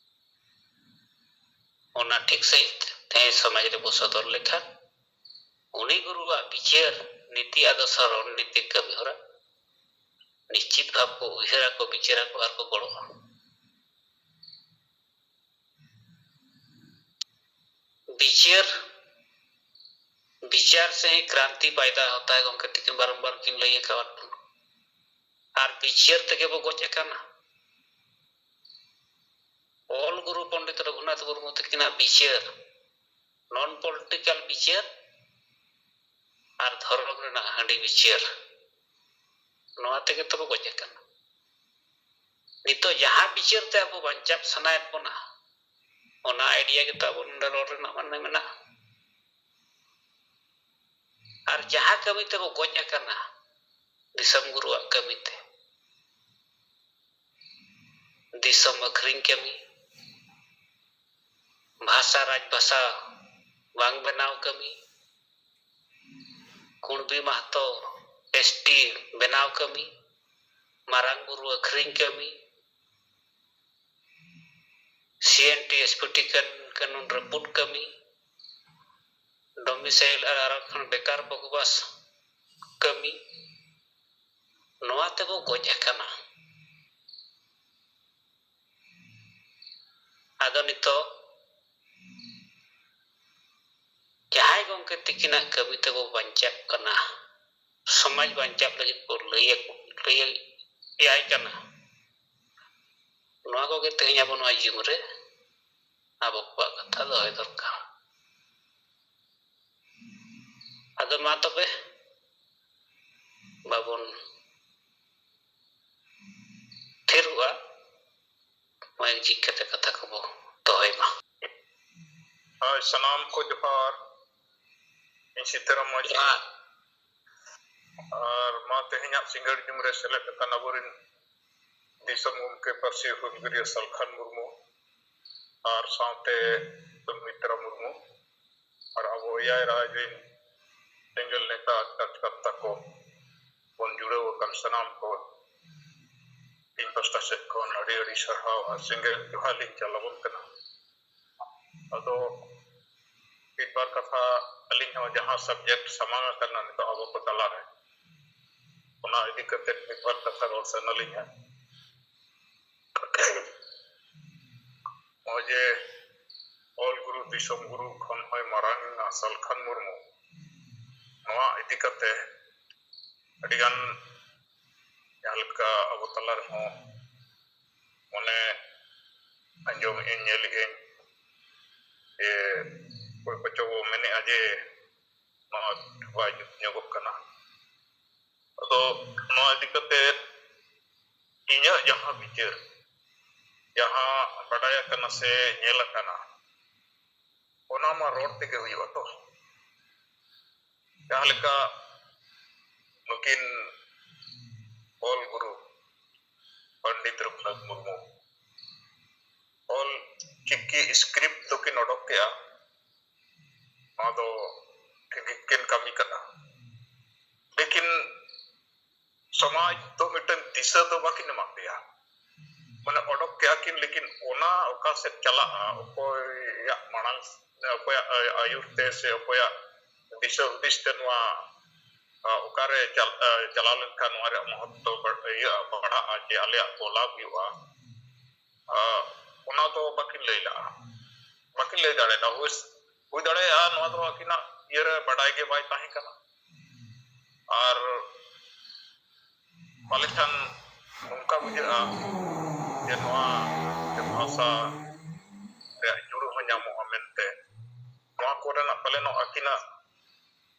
ᱚᱱᱟ ᱴᱷᱤᱠ ᱥᱟᱺᱦᱤᱡ ᱛᱮᱦᱮᱧ ᱥᱚᱢᱟᱡᱽ ᱨᱮᱵᱚ ᱥᱚᱫᱚᱨ ᱞᱮᱠᱷᱟᱱ ᱩᱱᱤ ᱜᱩᱨᱩᱣᱟᱜ ᱵᱤᱪᱟᱹᱨ, ᱱᱤᱛᱤ, ᱟᱫᱚᱨᱥᱚ, ᱨᱚᱬᱱᱤᱛᱤ, ᱠᱟᱹᱢᱤ ᱦᱚᱨᱟ ᱱᱤᱥᱪᱤᱛ ᱵᱷᱟᱵᱽ ᱠᱚ ᱩᱭᱦᱟᱹᱨᱟᱠᱚ, ᱵᱤᱪᱟᱹᱨᱟᱠᱚ ᱟᱨ ᱠᱚ ᱜᱚᱲᱚᱜᱼᱟ᱾ ᱵᱤᱪᱟᱹᱨ, ᱵᱤᱪᱟᱨ ᱥᱮ ᱦᱤ ᱠᱨᱟᱱᱛᱤ ᱯᱟᱭᱫᱟ ᱦᱚᱛᱟ ᱦᱮ, ᱜᱚᱢᱠᱮ ᱛᱤᱠᱤᱱ ᱵᱟᱨᱚᱢᱵᱟᱨ ᱠᱤᱱ ᱞᱟᱹᱭ ᱟᱠᱟᱫ ᱵᱚᱱᱟ᱾ ᱟᱨ ᱵᱤᱪᱟᱹᱨ ᱛᱮᱜᱮ ᱵᱚ ᱜᱚᱡ ᱟᱠᱟᱱᱟ᱾ ᱚᱞ ᱜᱩᱨᱩ ᱯᱚᱱᱰᱤᱛ ᱨᱚᱜᱷᱩᱱᱟᱛᱷ ᱢᱩᱨᱢᱩ ᱛᱟᱹᱠᱤᱱᱟᱜ ᱵᱤᱪᱟᱹᱨ, ᱱᱚᱱ ᱯᱚᱞᱤᱴᱤᱠᱟᱞ ᱵᱤᱪᱟᱹᱨ ᱟᱨ ᱫᱷᱚᱨᱚᱢ ᱨᱮᱱᱟᱜ ᱦᱟᱺᱰᱤ ᱵᱤᱪᱟᱹᱨ, ᱱᱚᱣᱟ ᱛᱮᱜᱮ ᱛᱚᱵᱚ ᱜᱚᱡ ᱟᱠᱟᱱᱟ᱾ ᱱᱤᱛᱚᱜ ᱡᱟᱦᱟᱸ ᱵᱤᱪᱟᱹᱨ ᱛᱮ ᱟᱵᱚ ᱵᱟᱧᱪᱟᱣ ᱥᱟᱱᱟᱭᱮᱫ ᱵᱚᱱᱟ, ᱚᱱᱟ ᱟᱭᱰᱤᱭᱟ ᱜᱮᱛᱚ ᱟᱵᱚ ᱱᱚᱰᱮ ᱨᱚᱲ ᱨᱮᱱᱟᱜ ᱢᱟᱱᱮ ᱢᱮᱱᱟᱜᱼᱟ᱾ ᱟᱨ ᱡᱟᱦᱟᱸ ᱠᱟᱹᱢᱤ ᱛᱮᱵᱚ ᱜᱚᱡ ᱟᱠᱟᱱᱟ, ᱫᱤᱥᱚᱢ ᱜᱩᱨᱩᱣᱟᱜ ᱠᱟᱹᱢᱤ ᱛᱮ, ᱫᱤᱥᱚᱢ ᱟᱹᱠᱷᱨᱤᱧ ᱠᱟᱹᱢᱤ, ᱵᱷᱟᱥᱟ ᱨᱟᱡᱽ ᱵᱷᱟᱥᱟ ᱵᱟᱝ ᱵᱮᱱᱟᱣ ᱠᱟᱹᱢᱤ, ᱠᱩᱬᱵᱤ ᱢᱟᱦᱛᱚ ᱮᱥᱴᱤ ᱵᱮᱱᱟᱣ ᱠᱟᱹᱢᱤ, ᱢᱟᱨᱟᱝ ᱵᱩᱨᱩ ᱟᱹᱠᱷᱨᱤᱧ ᱠᱟᱹᱢᱤ, ᱥᱤ N T S P T ᱠᱟᱱ ᱠᱟᱹᱱᱩᱱ ᱨᱟᱹᱯᱩᱫ ᱠᱟᱹᱢᱤ, ᱰᱚᱢᱤᱥᱟᱭᱤᱞ ᱟᱨ ᱟᱨᱟᱠᱷᱚᱱ ᱵᱮᱠᱟᱨ ᱵᱚᱠᱚᱵᱟᱥ ᱠᱟᱹᱢᱤ, ᱱᱚᱣᱟ ᱛᱮᱵᱚ ᱜᱚᱡ ᱟᱠᱟᱱᱟ᱾ ᱟᱫᱚ ᱱᱤᱛᱚᱜ ᱡᱟᱦᱟᱸᱭ ᱜᱚᱢᱠᱮ ᱛᱤᱠᱤᱱᱟᱜ ᱠᱟᱹᱢᱤ ᱛᱮᱵᱚ ᱵᱟᱧᱪᱟᱜ ᱠᱟᱱᱟ, ᱥᱚᱢᱟᱡᱽ ᱵᱟᱧᱪᱟᱜ ᱞᱟᱹᱜᱤᱫ ᱵᱚ ᱞᱟᱹᱭ ᱟᱠᱚ, ᱞᱟᱹᱭ ᱟᱭ ᱠᱟᱱᱟ, ᱱᱚᱣᱟ ᱠᱚᱜᱮ ᱛᱮᱦᱮᱧ ᱟᱵᱚ ᱱᱚᱣᱟ ᱡᱩᱜᱽ ᱨᱮ ᱟᱵᱚ ᱠᱚᱣᱟᱜ ᱠᱟᱛᱷᱟ ᱫᱚᱦᱚᱭ ᱫᱚᱨᱠᱟᱨ᱾ ᱟᱫᱚ ᱢᱟ ᱛᱚᱵᱮ ᱵᱟᱵᱚᱱ ᱛᱷᱤᱨᱚᱜᱼᱟ, ᱢᱟᱹᱭ ᱡᱷᱤᱡ ᱠᱟᱛᱮ ᱠᱟᱛᱷᱟ ᱠᱚᱵᱚ ᱫᱚᱦᱚᱭ ᱢᱟ᱾ ᱦᱳᱭ, ᱥᱟᱱᱟᱢ ᱠᱚ ᱡᱚᱦᱟᱨ᱾ ᱤᱧ ᱥᱤᱛᱟᱹᱨᱟᱢ ᱢᱟᱹᱡᱷᱤ᱾ ᱡᱚᱦᱟᱨ᱾ ᱟᱨ ᱢᱟ ᱛᱮᱦᱮᱧᱟᱜ ᱥᱤᱸᱜᱟᱹᱲ ᱧᱩᱢ ᱨᱮ ᱥᱮᱞᱮᱫ ᱟᱠᱟᱱ ᱟᱵᱚᱨᱮᱱ ᱫᱤᱥᱚᱢ ᱜᱚᱢᱠᱮ ᱯᱟᱹᱨᱥᱤ ᱦᱩᱞᱜᱟᱹᱨᱤᱭᱟᱹ ᱥᱟᱞᱠᱷᱟᱱ ᱢᱩᱨᱢᱩ ᱟᱨ ᱥᱟᱶᱛᱮ ᱥᱩᱢᱤᱛᱨᱟ ᱢᱩᱨᱢᱩ ᱟᱨ ᱟᱵᱚ ᱮᱭᱟᱭ ᱨᱟᱡᱽ ᱨᱮᱱ ᱥᱮᱸᱜᱮᱞ ᱱᱮᱛᱟ ᱠᱟᱨᱡᱚᱠᱚᱨᱛᱟ ᱠᱚ ᱵᱚᱱ ᱡᱩᱲᱟᱹᱣ ᱟᱠᱟᱱ ᱥᱟᱱᱟᱢ ᱠᱚ ᱤᱧ ᱯᱟᱥᱴᱟ ᱥᱮᱫ ᱠᱷᱚᱱ ᱟᱹᱰᱤ ᱟᱹᱰᱤ ᱥᱟᱨᱦᱟᱣ ᱟᱨ ᱥᱮᱸᱜᱮᱞ ᱡᱚᱦᱟᱨ ᱞᱤᱧ ᱪᱟᱞ ᱟᱵᱚᱱ ᱠᱟᱱᱟ᱾ ᱟᱫᱚ ᱢᱤᱫ ᱵᱟᱨ ᱠᱟᱛᱷᱟ ᱟᱹᱞᱤᱧ ᱦᱚᱸ ᱡᱟᱦᱟᱸ subject ᱥᱟᱢᱟᱝ ᱟᱠᱟᱱᱟ ᱱᱤᱛᱚᱜ ᱟᱵᱚ ᱠᱚ ᱛᱟᱞᱟᱨᱮ, ᱚᱱᱟ ᱤᱫᱤ ᱠᱟᱛᱮ ᱢᱤᱫ ᱵᱟᱨ ᱠᱟᱛᱷᱟ ᱨᱚᱲ ᱥᱟᱱᱟᱞᱤᱧᱟ᱾ ᱱᱚᱜᱼᱚᱭ ᱡᱮ ᱚᱞ ᱜᱩᱨᱩ ᱫᱤᱥᱚᱢ ᱜᱩᱨᱩ ᱠᱷᱚᱱ ᱦᱚᱸᱭ ᱢᱟᱨᱟᱝ ᱮᱱᱟ ᱥᱟᱞᱠᱷᱟᱱ ᱢᱩᱨᱢᱩ, ᱱᱚᱣᱟ ᱤᱫᱤ ᱠᱟᱛᱮ ᱟᱹᱰᱤᱜᱟᱱ ᱡᱟᱦᱟᱸ ᱞᱮᱠᱟ ᱟᱵᱚ ᱛᱟᱞᱟ ᱨᱮᱦᱚᱸ ᱢᱟᱱᱮ ᱟᱸᱡᱚᱢᱮᱫ ᱟᱹᱧ, ᱧᱮᱞᱮᱫ ᱟᱹᱧ ᱡᱮ ᱚᱠᱚᱭ ᱠᱚᱪᱚ ᱵᱚ ᱢᱮᱱᱮᱫᱼᱟ ᱡᱮ ᱱᱚᱣᱟ ᱵᱟᱭ ᱡᱩᱛ ᱧᱚᱜᱚᱜ ᱠᱟᱱᱟ᱾ ᱟᱫᱚ ᱱᱚᱣᱟ ᱤᱫᱤ ᱠᱟᱛᱮ ᱤᱧᱟᱹᱜ ᱡᱟᱦᱟᱸ ᱵᱤᱪᱟᱹᱨ, ᱡᱟᱦᱟᱸ ᱵᱟᱰᱟᱭ ᱟᱠᱟᱱᱟ ᱥᱮ ᱧᱮᱞ ᱟᱠᱟᱱᱟ, ᱚᱱᱟ ᱢᱟ ᱨᱚᱲ ᱛᱮᱜᱮ ᱦᱩᱭᱩᱜᱼᱟ ᱛᱚ᱾ ᱡᱟᱦᱟᱸ ᱞᱮᱠᱟ ᱱᱩᱠᱤᱱ ᱚᱞ ᱜᱩᱨᱩ ᱯᱚᱱᱰᱤᱛ ᱨᱚᱜᱷᱩᱱᱟᱛᱷ ᱢᱩᱨᱢᱩ ᱚᱞ ᱪᱤᱠᱤ script ᱫᱚᱠᱤᱱ ᱚᱰᱚᱠ ᱠᱮᱜᱼᱟ, ᱱᱚᱣᱟ ᱫᱚ ᱴᱷᱤᱠ ᱜᱮᱠᱤᱱ ᱠᱟᱹᱢᱤ ᱠᱟᱫᱟ᱾ ᱞᱮᱠᱤᱱ ᱥᱚᱢᱟᱡᱽ ᱫᱚ ᱢᱤᱫᱴᱮᱱ ᱫᱤᱥᱟᱹ ᱫᱚ ᱵᱟᱹᱠᱤᱱ ᱮᱢᱟᱜ ᱞᱮᱭᱟ᱾ ᱢᱟᱱᱮ ᱚᱰᱚᱠ ᱠᱮᱜᱼᱟ ᱠᱤᱱ, ᱞᱮᱠᱤᱱ ᱚᱱᱟ ᱚᱠᱟ ᱥᱮᱫ ᱪᱟᱞᱟᱜᱼᱟ, ᱚᱠᱚᱭᱟᱜ ᱢᱟᱲᱟᱝ, ᱚᱠᱚᱭᱟᱜ ᱟᱹᱭᱩᱨ ᱛᱮ ᱥᱮ ᱚᱠᱚᱭᱟᱜ ᱫᱤᱥᱟᱹ ᱦᱩᱫᱤᱥ ᱛᱮ ᱱᱚᱣᱟ ᱚᱠᱟᱨᱮ ᱪᱟᱞᱟᱣ ᱞᱮᱱᱠᱷᱟᱱ ᱱᱚᱣᱟ ᱨᱮᱭᱟᱜ ᱢᱚᱦᱚᱛᱛᱚ ᱤᱭᱟᱹ ᱵᱟᱲᱦᱟᱜᱼᱟ, ᱡᱮ ᱟᱞᱮᱭᱟᱜ ᱠᱚ ᱞᱟᱵᱷ ᱦᱩᱭᱩᱜᱼᱟ, ᱚᱱᱟ ᱫᱚ ᱵᱟᱹᱠᱤᱱ ᱞᱟᱹᱭ ᱞᱟᱜᱼᱟ, ᱵᱟᱹᱠᱤᱱ ᱞᱟᱹᱭ ᱫᱟᱲᱮᱭᱟᱫᱟ᱾ ᱦᱩᱭ ᱫᱟᱲᱮᱭᱟᱜᱼᱟ ᱱᱚᱣᱟ ᱫᱚ ᱟᱹᱠᱤᱱᱟᱜ ᱤᱭᱟᱹᱨᱮ ᱵᱟᱰᱟᱭ ᱜᱮ ᱵᱟᱭ ᱛᱟᱦᱮᱸ ᱠᱟᱱᱟ᱾ ᱟᱨ ᱯᱟᱞᱮ ᱠᱷᱟᱱ ᱱᱚᱝᱠᱟ ᱵᱩᱡᱷᱟᱹᱜᱼᱟ ᱡᱮ ᱱᱚᱣᱟ ᱵᱷᱟᱥᱟ ᱨᱮᱭᱟᱜ ᱡᱩᱲᱩ ᱦᱚᱸ ᱧᱟᱢᱚᱜᱼᱟ ᱢᱮᱱᱛᱮ, ᱱᱚᱣᱟ ᱠᱚᱨᱮᱱᱟᱜ ᱯᱟᱞᱮᱱᱚᱜ ᱟᱹᱠᱤᱱᱟᱜ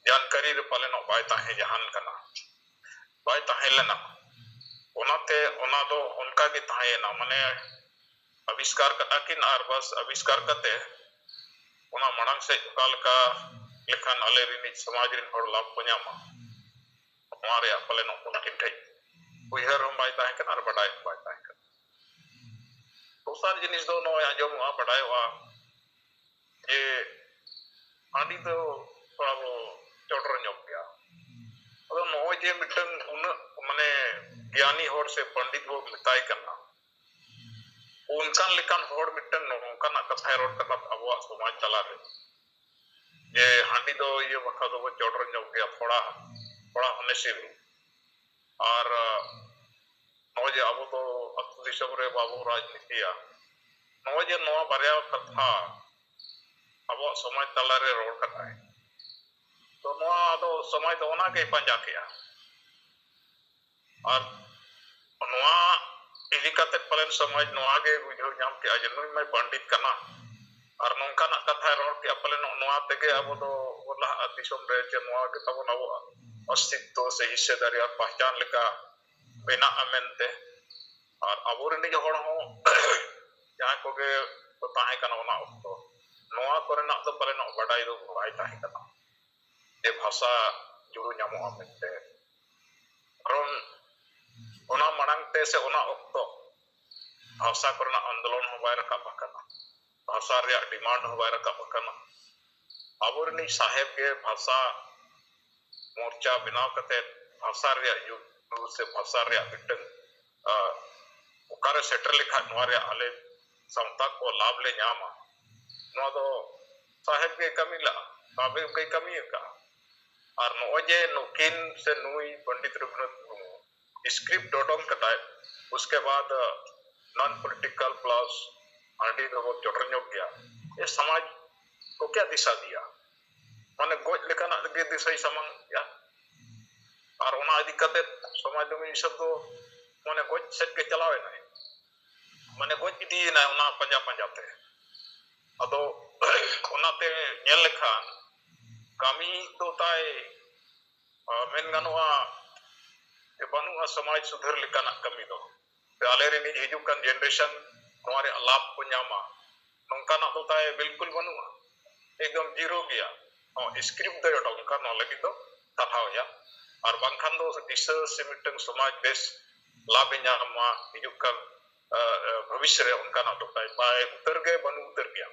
ᱡᱟᱱᱠᱟᱨᱤ ᱨᱮ ᱯᱟᱞᱮᱱᱚᱜ ᱵᱟᱭ ᱛᱟᱦᱮᱸ ᱡᱟᱦᱟᱱ ᱠᱟᱱᱟ, ᱵᱟᱭ ᱛᱟᱦᱮᱸ ᱞᱮᱱᱟ᱾ ᱚᱱᱟᱛᱮ ᱚᱱᱟ ᱫᱚ ᱚᱱᱠᱟ ᱜᱮ ᱛᱟᱦᱮᱸᱭᱮᱱᱟ, ᱢᱟᱱᱮ ᱟᱵᱤᱥᱠᱟᱨ ᱠᱟᱜᱼᱟ ᱠᱤᱱ ᱟᱨ ᱵᱟᱥ ᱟᱵᱤᱥᱠᱟᱨ ᱠᱟᱛᱮ ᱚᱱᱟ ᱢᱟᱲᱟᱝ ᱥᱮᱫ ᱚᱠᱟ ᱞᱮᱠᱟ ᱞᱮᱠᱷᱟᱱ ᱟᱞᱮ ᱨᱤᱱᱤᱡ ᱥᱚᱢᱟᱡᱽ ᱨᱤᱱ ᱦᱚᱲ ᱞᱟᱵᱷ ᱠᱚ ᱧᱟᱢᱟ, ᱱᱚᱣᱟ ᱨᱮᱭᱟᱜ ᱯᱟᱞᱮᱱᱚᱜ ᱩᱱᱠᱤᱱ ᱴᱷᱮᱱ ᱩᱭᱦᱟᱹᱨ ᱦᱚᱸ ᱵᱟᱭ ᱛᱟᱦᱮᱸ ᱠᱟᱱᱟ ᱟᱨ ᱵᱟᱰᱟᱭ ᱦᱚᱸ ᱵᱟᱭ ᱛᱟᱦᱮᱸ ᱠᱟᱱᱟ᱾ ᱫᱚᱥᱟᱨ ᱡᱤᱱᱤᱥ ᱫᱚ ᱱᱚᱜᱼᱚᱭ ᱟᱸᱡᱚᱢᱚᱜᱼᱟ, ᱵᱟᱰᱟᱭᱚᱜᱼᱟ ᱡᱮ ᱦᱟᱺᱰᱤ ᱫᱚ ᱛᱷᱚᱲᱟ ᱵᱚ ᱪᱚᱰᱚᱨ ᱧᱚᱜ ᱜᱮᱭᱟ᱾ ᱟᱫᱚ ᱱᱚᱜᱼᱚᱭ ᱡᱮ ᱢᱤᱫᱴᱟᱝ ᱩᱱᱟᱹᱜ ᱢᱟᱱᱮ ᱜᱮᱭᱟᱱᱤ ᱦᱚᱲ ᱥᱮ ᱯᱚᱱᱰᱤᱛ ᱵᱚ ᱢᱮᱛᱟᱭ ᱠᱟᱱᱟ, ᱚᱱᱠᱟᱱ ᱞᱮᱠᱟᱱ ᱦᱚᱲ ᱢᱤᱫᱴᱟᱝ ᱱᱚᱝᱠᱟᱱᱟᱜ ᱠᱟᱛᱷᱟᱭ ᱨᱚᱲ ᱠᱟᱱᱟ ᱟᱵᱚᱣᱟᱜ ᱥᱚᱢᱟᱡᱽ ᱛᱟᱞᱟᱨᱮ, ᱡᱮ ᱦᱟᱺᱰᱤ ᱫᱚ ᱤᱭᱟᱹ ᱵᱟᱠᱷᱨᱟ ᱫᱚᱵᱚ ᱪᱚᱰᱚᱨ ᱧᱚᱜ ᱜᱮᱭᱟ, ᱯᱷᱚᱲᱟ, ᱯᱷᱚᱲᱟ ᱦᱚᱱᱮ ᱥᱤᱢ᱾ ᱟᱨ ᱱᱚᱜᱼᱚᱭ ᱡᱮ ᱟᱵᱚ ᱫᱚ ᱟᱹᱛᱩ ᱫᱤᱥᱚᱢ ᱨᱮ ᱵᱟᱵᱚ ᱨᱟᱡᱽᱱᱤᱛᱤᱭᱟ, ᱱᱚᱜᱼᱚᱭ ᱡᱮ ᱱᱚᱣᱟ ᱵᱟᱨᱭᱟ ᱠᱟᱛᱷᱟ ᱟᱵᱚᱣᱟᱜ ᱥᱚᱢᱟᱡᱽ ᱛᱟᱞᱟᱨᱮ ᱨᱚᱲ ᱠᱟᱱᱟᱭ, ᱛᱚ ᱱᱚᱣᱟ ᱫᱚ ᱥᱚᱢᱟᱡᱽ ᱫᱚ ᱚᱱᱟ ᱜᱮᱭ ᱯᱟᱸᱡᱟ ᱠᱮᱜᱼᱟ᱾ ᱟᱨ ᱱᱚᱣᱟ ᱤᱫᱤ ᱠᱟᱛᱮ ᱯᱟᱞᱮᱱ ᱥᱚᱢᱟᱡᱽ ᱱᱚᱣᱟ ᱜᱮ ᱵᱩᱡᱷᱟᱹᱣ ᱧᱟᱢ ᱠᱮᱜᱼᱟ ᱡᱮ ᱱᱩᱭ ᱢᱟᱭ ᱯᱚᱱᱰᱤᱛ ᱠᱟᱱᱟ, ᱟᱨ ᱱᱚᱝᱠᱟᱱᱟᱜ ᱠᱟᱛᱷᱟᱭ ᱨᱚᱲ ᱠᱮᱜᱼᱟ, ᱯᱟᱞᱮᱱ ᱱᱚᱣᱟ ᱛᱮᱜᱮ ᱟᱵᱚ ᱫᱚ ᱵᱚᱱ ᱞᱟᱦᱟᱜᱼᱟ ᱫᱤᱥᱚᱢ ᱨᱮ, ᱡᱮ ᱱᱚᱣᱟ ᱜᱮ ᱛᱟᱵᱚᱱ ᱟᱵᱚᱣᱟᱜ ᱚᱥᱛᱤᱛᱛᱚ ᱥᱮ ᱦᱤᱥᱟᱹᱫᱟᱨᱤ ᱟᱨ ᱯᱟᱦᱪᱟᱱ ᱞᱮᱠᱟ ᱵᱮᱱᱟᱜᱼᱟ ᱢᱮᱱᱛᱮ᱾ ᱟᱨ ᱟᱵᱚᱨᱮᱱ ᱱᱤᱡ ᱦᱚᱲ ᱦᱚᱸ ᱡᱟᱦᱟᱸᱭ ᱠᱚᱜᱮ ᱠᱚ ᱛᱟᱦᱮᱸ ᱠᱟᱱᱟ ᱚᱱᱟ ᱚᱠᱛᱚ, ᱱᱚᱣᱟ ᱠᱚᱨᱮᱱᱟᱜ ᱫᱚ ᱯᱟᱞᱮᱱᱚᱜ ᱵᱟᱰᱟᱭ ᱫᱚ ᱵᱟᱭ ᱛᱟᱦᱮᱸ ᱠᱟᱱᱟ ᱡᱮ ᱵᱷᱟᱥᱟ ᱡᱩᱲᱩ ᱧᱟᱢᱚᱜᱼᱟ ᱢᱮᱱᱛᱮ᱾ ᱠᱟᱨᱚᱱ ᱚᱱᱟ ᱢᱟᱲᱟᱝ ᱛᱮ ᱥᱮ ᱚᱱᱟ ᱚᱠᱛᱚ ᱵᱷᱟᱥᱟ ᱠᱚᱨᱮᱱᱟᱜ ᱟᱱᱫᱳᱞᱚᱱ ᱦᱚᱸ ᱵᱟᱭ ᱨᱟᱠᱟᱵ ᱟᱠᱟᱱᱟ, ᱵᱷᱟᱥᱟ ᱨᱮᱭᱟᱜ ᱰᱤᱢᱟᱱᱰ ᱦᱚᱸ ᱵᱟᱭ ᱨᱟᱠᱟᱵ ᱟᱠᱟᱱᱟ᱾ ᱟᱵᱚᱨᱮᱱᱤᱡ ᱥᱟᱦᱮᱵ ᱜᱮ ᱵᱷᱟᱥᱟ ᱢᱳᱨᱪᱟ ᱵᱮᱱᱟᱣ ᱠᱟᱛᱮ ᱵᱷᱟᱥᱟ ᱨᱮᱭᱟᱜ ᱡᱩ-, ᱥᱮ ᱵᱷᱟᱥᱟ ᱨᱮᱭᱟᱜ ᱢᱤᱫᱴᱟᱝ, ᱟ, ᱚᱠᱟᱨᱮ ᱥᱮᱴᱮᱨ ᱞᱮᱠᱷᱟᱱ ᱱᱚᱣᱟ ᱨᱮᱭᱟᱜ ᱟᱞᱮ ᱥᱟᱶᱛᱟ ᱠᱚ ᱞᱟᱵᱷ ᱞᱮ ᱧᱟᱢᱟ, ᱱᱚᱣᱟ ᱫᱚ ᱥᱟᱦᱮᱵ ᱜᱮ ᱠᱟᱹᱢᱤ ᱞᱟᱜᱼᱟ, ᱥᱟᱦᱮᱵ ᱜᱮ ᱠᱟᱹᱢᱤ ᱟᱠᱟᱫᱼᱟ᱾ ᱟᱨ ᱱᱚᱜᱼᱚᱭ ᱡᱮ ᱱᱩᱠᱤᱱ ᱥᱮ ᱱᱩᱭ ᱯᱚᱱᱰᱤᱛ ᱨᱚᱜᱷᱩᱱᱟᱛᱷ ᱢᱩᱨᱢᱩ ᱥᱠᱨᱤᱯᱴ ᱚᱰᱚᱝ ᱠᱟᱫᱟᱭ, ᱩᱥᱠᱮ ᱵᱟᱫ ᱱᱚᱱ ᱯᱚᱞᱤᱴᱤᱠᱟᱞ ᱯᱞᱟᱥ ᱦᱟᱺᱰᱤ ᱫᱚᱵᱚ ᱪᱚᱰᱚᱨ ᱧᱚᱜ ᱜᱮᱭᱟ, ᱮ ᱥᱚᱢᱟᱡᱽ ᱠᱚ ᱠᱮ ᱫᱤᱥᱟ ᱫᱤᱭᱟ, ᱢᱟᱱᱮ ᱜᱚᱡ ᱞᱮᱠᱟᱱᱟᱜ ᱜᱮ ᱫᱤᱥᱟᱹᱭ ᱥᱟᱢᱟᱝ ᱜᱮᱭᱟ᱾ ᱟᱨ ᱚᱱᱟ ᱤᱫᱤ ᱠᱟᱛᱮ ᱥᱚᱢᱟᱡᱽ ᱫᱚ ᱢᱤᱫ ᱦᱤᱥᱟᱹᱵ ᱫᱚ ᱢᱟᱱᱮ ᱜᱚᱡ ᱥᱮᱫ ᱜᱮ ᱪᱟᱞᱟᱣ ᱮᱱᱟᱭ, ᱢᱟᱱᱮ ᱜᱚᱡ ᱤᱫᱤᱭᱮᱱᱟᱭ ᱚᱱᱟ ᱯᱟᱸᱡᱟ ᱯᱟᱸᱡᱟ ᱛᱮ᱾ ᱟᱫᱚ ᱚᱱᱟᱛᱮ ᱧᱮᱞ ᱞᱮᱠᱷᱟᱱ ᱠᱟᱹᱢᱤ ᱫᱚ ᱛᱟᱭ ᱟᱨ ᱢᱮᱱ ᱜᱟᱱᱚᱜᱼᱟ ᱡᱮ ᱵᱟᱹᱱᱩᱜᱼᱟ ᱥᱚᱢᱟᱡᱽ ᱥᱩᱫᱷᱟᱹᱨ ᱞᱮᱠᱟᱱᱟᱜ ᱠᱟᱹᱢᱤ ᱫᱚ᱾ ᱥᱮ ᱟᱞᱮ ᱨᱤᱱᱤᱡ ᱦᱤᱡᱩᱜ ᱠᱟᱱ ᱡᱮᱱᱟᱨᱮᱥᱚᱱ ᱱᱚᱣᱟ ᱨᱮᱭᱟᱜ ᱞᱟᱵᱷ ᱠᱚ ᱧᱟᱢᱟ, ᱱᱚᱝᱠᱟᱱᱟᱜ ᱫᱚ ᱛᱟᱭ ᱵᱤᱞᱠᱩᱞ ᱵᱟᱹᱱᱩᱜᱼᱟ, ᱮᱠᱫᱚᱢ ᱡᱤᱨᱳ ᱜᱮᱭᱟ᱾ ᱦᱚᱸ, ᱥᱠᱨᱤᱯᱴ ᱫᱚᱭ ᱚᱰᱚᱠ ᱠᱟᱱ ᱱᱚᱣᱟ ᱞᱟᱹᱜᱤᱫ ᱫᱚ ᱥᱟᱨᱦᱟᱣ ᱮᱭᱟ, ᱟᱨ ᱵᱟᱝᱠᱷᱟᱱ ᱫᱚ ᱫᱤᱥᱟᱹ ᱥᱮ ᱢᱤᱫᱴᱟᱝ ᱥᱚᱢᱟᱡᱽ ᱵᱮᱥ ᱞᱟᱵᱷ ᱮ ᱧᱟᱢ ᱢᱟ ᱦᱤᱡᱩᱜ ᱠᱟᱱ ᱵᱷᱚᱵᱤᱥ ᱨᱮ, ᱚᱱᱠᱟᱱᱟᱜ ᱫᱚ ᱛᱟᱭ ᱵᱟᱭ ᱩᱛᱟᱹᱨ ᱜᱮ ᱵᱟᱹᱱᱩᱜ ᱩᱛᱟᱹᱨ ᱜᱮᱭᱟ᱾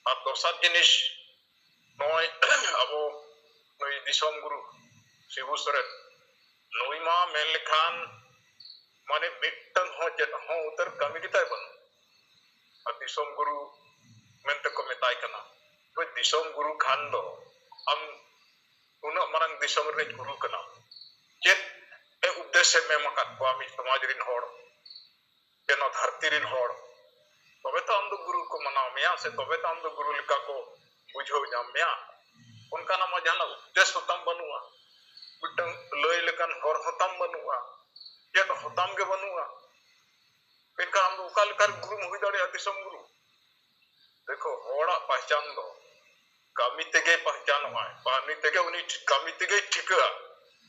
ᱟᱨ ᱫᱚᱥᱟᱨ ᱡᱤᱱᱤᱥ, ᱱᱚᱜᱼᱚᱭ ᱟᱵᱚ ᱱᱩᱭ ᱫᱤᱥᱚᱢ ᱜᱩᱨᱩ ᱥᱤᱵᱩ ᱥᱚᱨᱮᱱ, ᱱᱩᱭ ᱢᱟ ᱢᱮᱱ ᱞᱮᱠᱷᱟᱱ ᱢᱟᱱᱮ ᱢᱤᱫᱴᱟᱝ ᱦᱚᱸ ᱪᱮᱫ ᱦᱚᱸ ᱩᱛᱟᱹᱨ ᱠᱟᱹᱢᱤ ᱜᱮᱛᱟᱭ ᱵᱟᱹᱱᱩᱜ᱾ ᱟᱨ ᱫᱤᱥᱚᱢ ᱜᱩᱨᱩ ᱢᱮᱱᱛᱮ ᱠᱚ ᱢᱮᱛᱟᱭ ᱠᱟᱱᱟ᱾ ᱛᱚ ᱫᱤᱥᱚᱢ ᱜᱩᱨᱩ ᱠᱷᱟᱱ ᱫᱚ ᱟᱢ ᱩᱱᱟᱹᱜ ᱢᱟᱨᱟᱝ ᱫᱤᱥᱚᱢ ᱨᱤᱱᱤᱡ ᱜᱩᱨᱩ ᱠᱟᱱᱟᱢ, ᱪᱮᱫ ᱮ ᱩᱫᱽᱫᱮᱥᱮᱢ ᱮᱢ ᱟᱠᱟᱫ ᱠᱚᱣᱟ ᱢᱤᱫ ᱥᱚᱢᱟᱡᱽ ᱨᱤᱱ ᱦᱚᱲ, ᱡᱮ ᱱᱚᱣᱟ ᱫᱷᱟᱹᱨᱛᱤ ᱨᱤᱱ ᱦᱚᱲ? ᱛᱚᱵᱮ ᱛᱚ ᱟᱢ ᱫᱚ ᱜᱩᱨᱩ ᱠᱚ ᱢᱟᱱᱟᱣ ᱢᱮᱭᱟ, ᱥᱮ ᱛᱚᱵᱮ ᱛᱚ ᱟᱢ ᱫᱚ ᱜᱩᱨᱩ ᱞᱮᱠᱟ ᱠᱚ ᱵᱩᱡᱷᱟᱹᱣ ᱧᱟᱢ ᱢᱮᱭᱟ᱾ ᱚᱱᱠᱟᱱᱟᱜ ᱢᱟ ᱡᱟᱦᱟᱱᱟᱜ ᱩᱫᱽᱫᱮᱥ ᱦᱚᱸᱛᱟᱢ ᱵᱟᱹᱱᱩᱜᱼᱟ, ᱢᱤᱫᱴᱟᱝ ᱞᱟᱹᱭ ᱞᱮᱠᱟᱱ ᱦᱚᱨ ᱦᱚᱸᱛᱟᱢ ᱵᱟᱹᱱᱩᱜᱼᱟ, ᱪᱮᱫ ᱦᱚᱸᱛᱟᱢ ᱜᱮ ᱵᱟᱹᱱᱩᱜᱼᱟ᱾ ᱢᱮᱱᱠᱷᱟᱱ ᱟᱢ ᱫᱚ ᱚᱠᱟ ᱞᱮᱠᱟᱨᱮ ᱜᱩᱨᱩᱢ ᱦᱩᱭ ᱫᱟᱲᱮᱭᱟᱜᱼᱟ ᱫᱤᱥᱚᱢ ᱜᱩᱨᱩ? ᱫᱮᱠᱷᱚ, ᱦᱚᱲᱟᱜ ᱯᱟᱦᱪᱟᱱ ᱫᱚ ᱠᱟᱹᱢᱤ ᱛᱮᱜᱮ ᱯᱟᱦᱪᱟᱱᱚᱜᱼᱟᱭ, ᱠᱟᱹᱢᱤ ᱛᱮᱜᱮ ᱩᱱᱤ ᱴᱷᱤ-, ᱠᱟᱹᱢᱤ ᱛᱮᱜᱮᱭ ᱴᱷᱤᱠᱟᱹᱜᱼᱟ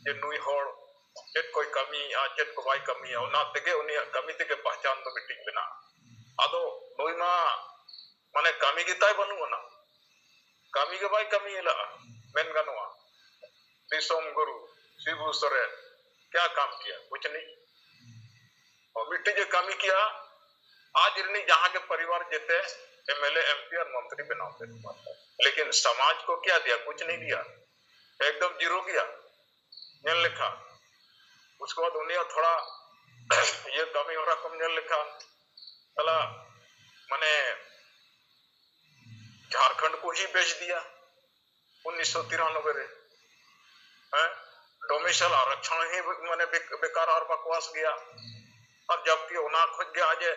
ᱡᱮ ᱱᱩᱭ ᱦᱚᱲ ᱪᱮᱫ ᱠᱚᱭ ᱠᱟᱹᱢᱤᱭᱮᱫᱼᱟ, ᱪᱮᱫ ᱠᱚ ᱵᱟᱭ ᱠᱟᱹᱢᱤᱭᱟ᱾ ᱚᱱᱟ ᱛᱮᱜᱮ ᱩᱱᱤᱭᱟᱜ ᱠᱟᱹᱢᱤ ᱛᱮᱜᱮ ᱯᱟᱦᱪᱟᱱ ᱫᱚ ᱢᱤᱫᱴᱤᱡ ᱵᱮᱱᱟᱜᱼᱟ᱾ ᱟᱫᱚ ᱱᱩᱭ ᱢᱟ ᱢᱟᱱᱮ ᱠᱟᱹᱢᱤ ᱜᱮᱛᱟᱭ ᱵᱟᱹᱱᱩᱜ ᱟᱱᱟ, ᱠᱟᱹᱢᱤ ᱜᱮ ᱵᱟᱭ ᱠᱟᱹᱢᱤ ᱞᱟᱜᱼᱟ, ᱢᱮᱱ ᱜᱟᱱᱚᱜᱼᱟ᱾ ᱫᱤᱥᱚᱢ ᱜᱩᱨᱩ ᱥᱤᱵᱩ ᱥᱚᱨᱮᱱ ᱠᱭᱟ ᱠᱟᱢ ᱠᱤᱭᱟ? ᱠᱩᱪ ᱱᱟᱦᱤᱸ᱾ ᱟᱨ ᱢᱤᱫᱴᱤᱡ ᱮ ᱠᱟᱹᱢᱤ ᱠᱮᱜᱼᱟ, ᱟᱡ ᱨᱤᱱᱤᱡ ᱡᱟᱦᱟᱸ ᱜᱮ ᱯᱚᱨᱤᱵᱟᱨ ᱡᱮᱛᱮ M L A, M P R ᱢᱚᱱᱛᱨᱤ ᱵᱮᱱᱟᱣ ᱠᱮᱫ ᱠᱚᱣᱟ᱾ ᱞᱮᱠᱤᱱ ᱥᱚᱢᱟᱡᱽ ᱠᱚ ᱠᱭᱟ ᱫᱤᱭᱟ? ᱠᱩᱪ ᱱᱟᱦᱤᱸ ᱫᱤᱭᱟ, ᱮᱠᱫᱚᱢ ᱡᱤᱨᱳ ᱜᱮᱭᱟ᱾ ᱧᱮᱞ ᱞᱮᱠᱷᱟᱱ ᱩᱥᱠᱮ ᱵᱟᱫ ᱩᱱᱤᱭᱟᱜ ᱛᱷᱚᱲᱟ ᱤᱭᱟᱹ ᱠᱟᱹᱢᱤ ᱦᱚᱨᱟ ᱠᱚᱢ ᱧᱮᱞ ᱞᱮᱠᱷᱟᱱ, ᱛᱟᱦᱞᱮ ᱢᱟᱱᱮ ᱡᱷᱟᱲᱠᱷᱚᱸᱰ ᱠᱚ ᱦᱤ ᱵᱮᱪ ᱫᱤᱭᱟ ᱩᱱᱤᱥᱥᱚ ᱛᱤᱨᱟᱱᱚᱵᱵᱳᱭ ᱨᱮ᱾ ᱦᱮᱸ, ᱰᱚᱢᱤᱥᱟᱭᱤᱞ ᱟᱨᱚᱠᱪᱷᱚᱱ ᱦᱤ ᱢᱟᱱᱮ ᱵᱮᱠ-, ᱵᱮᱠᱟᱨ ᱟᱨ ᱵᱟᱠᱣᱟᱥ ᱜᱮᱭᱟ᱾ ᱟᱨ ᱡᱟᱵᱠᱤ ᱚᱱᱟ ᱠᱷᱚᱡ ᱜᱮ ᱟᱡ ᱮ,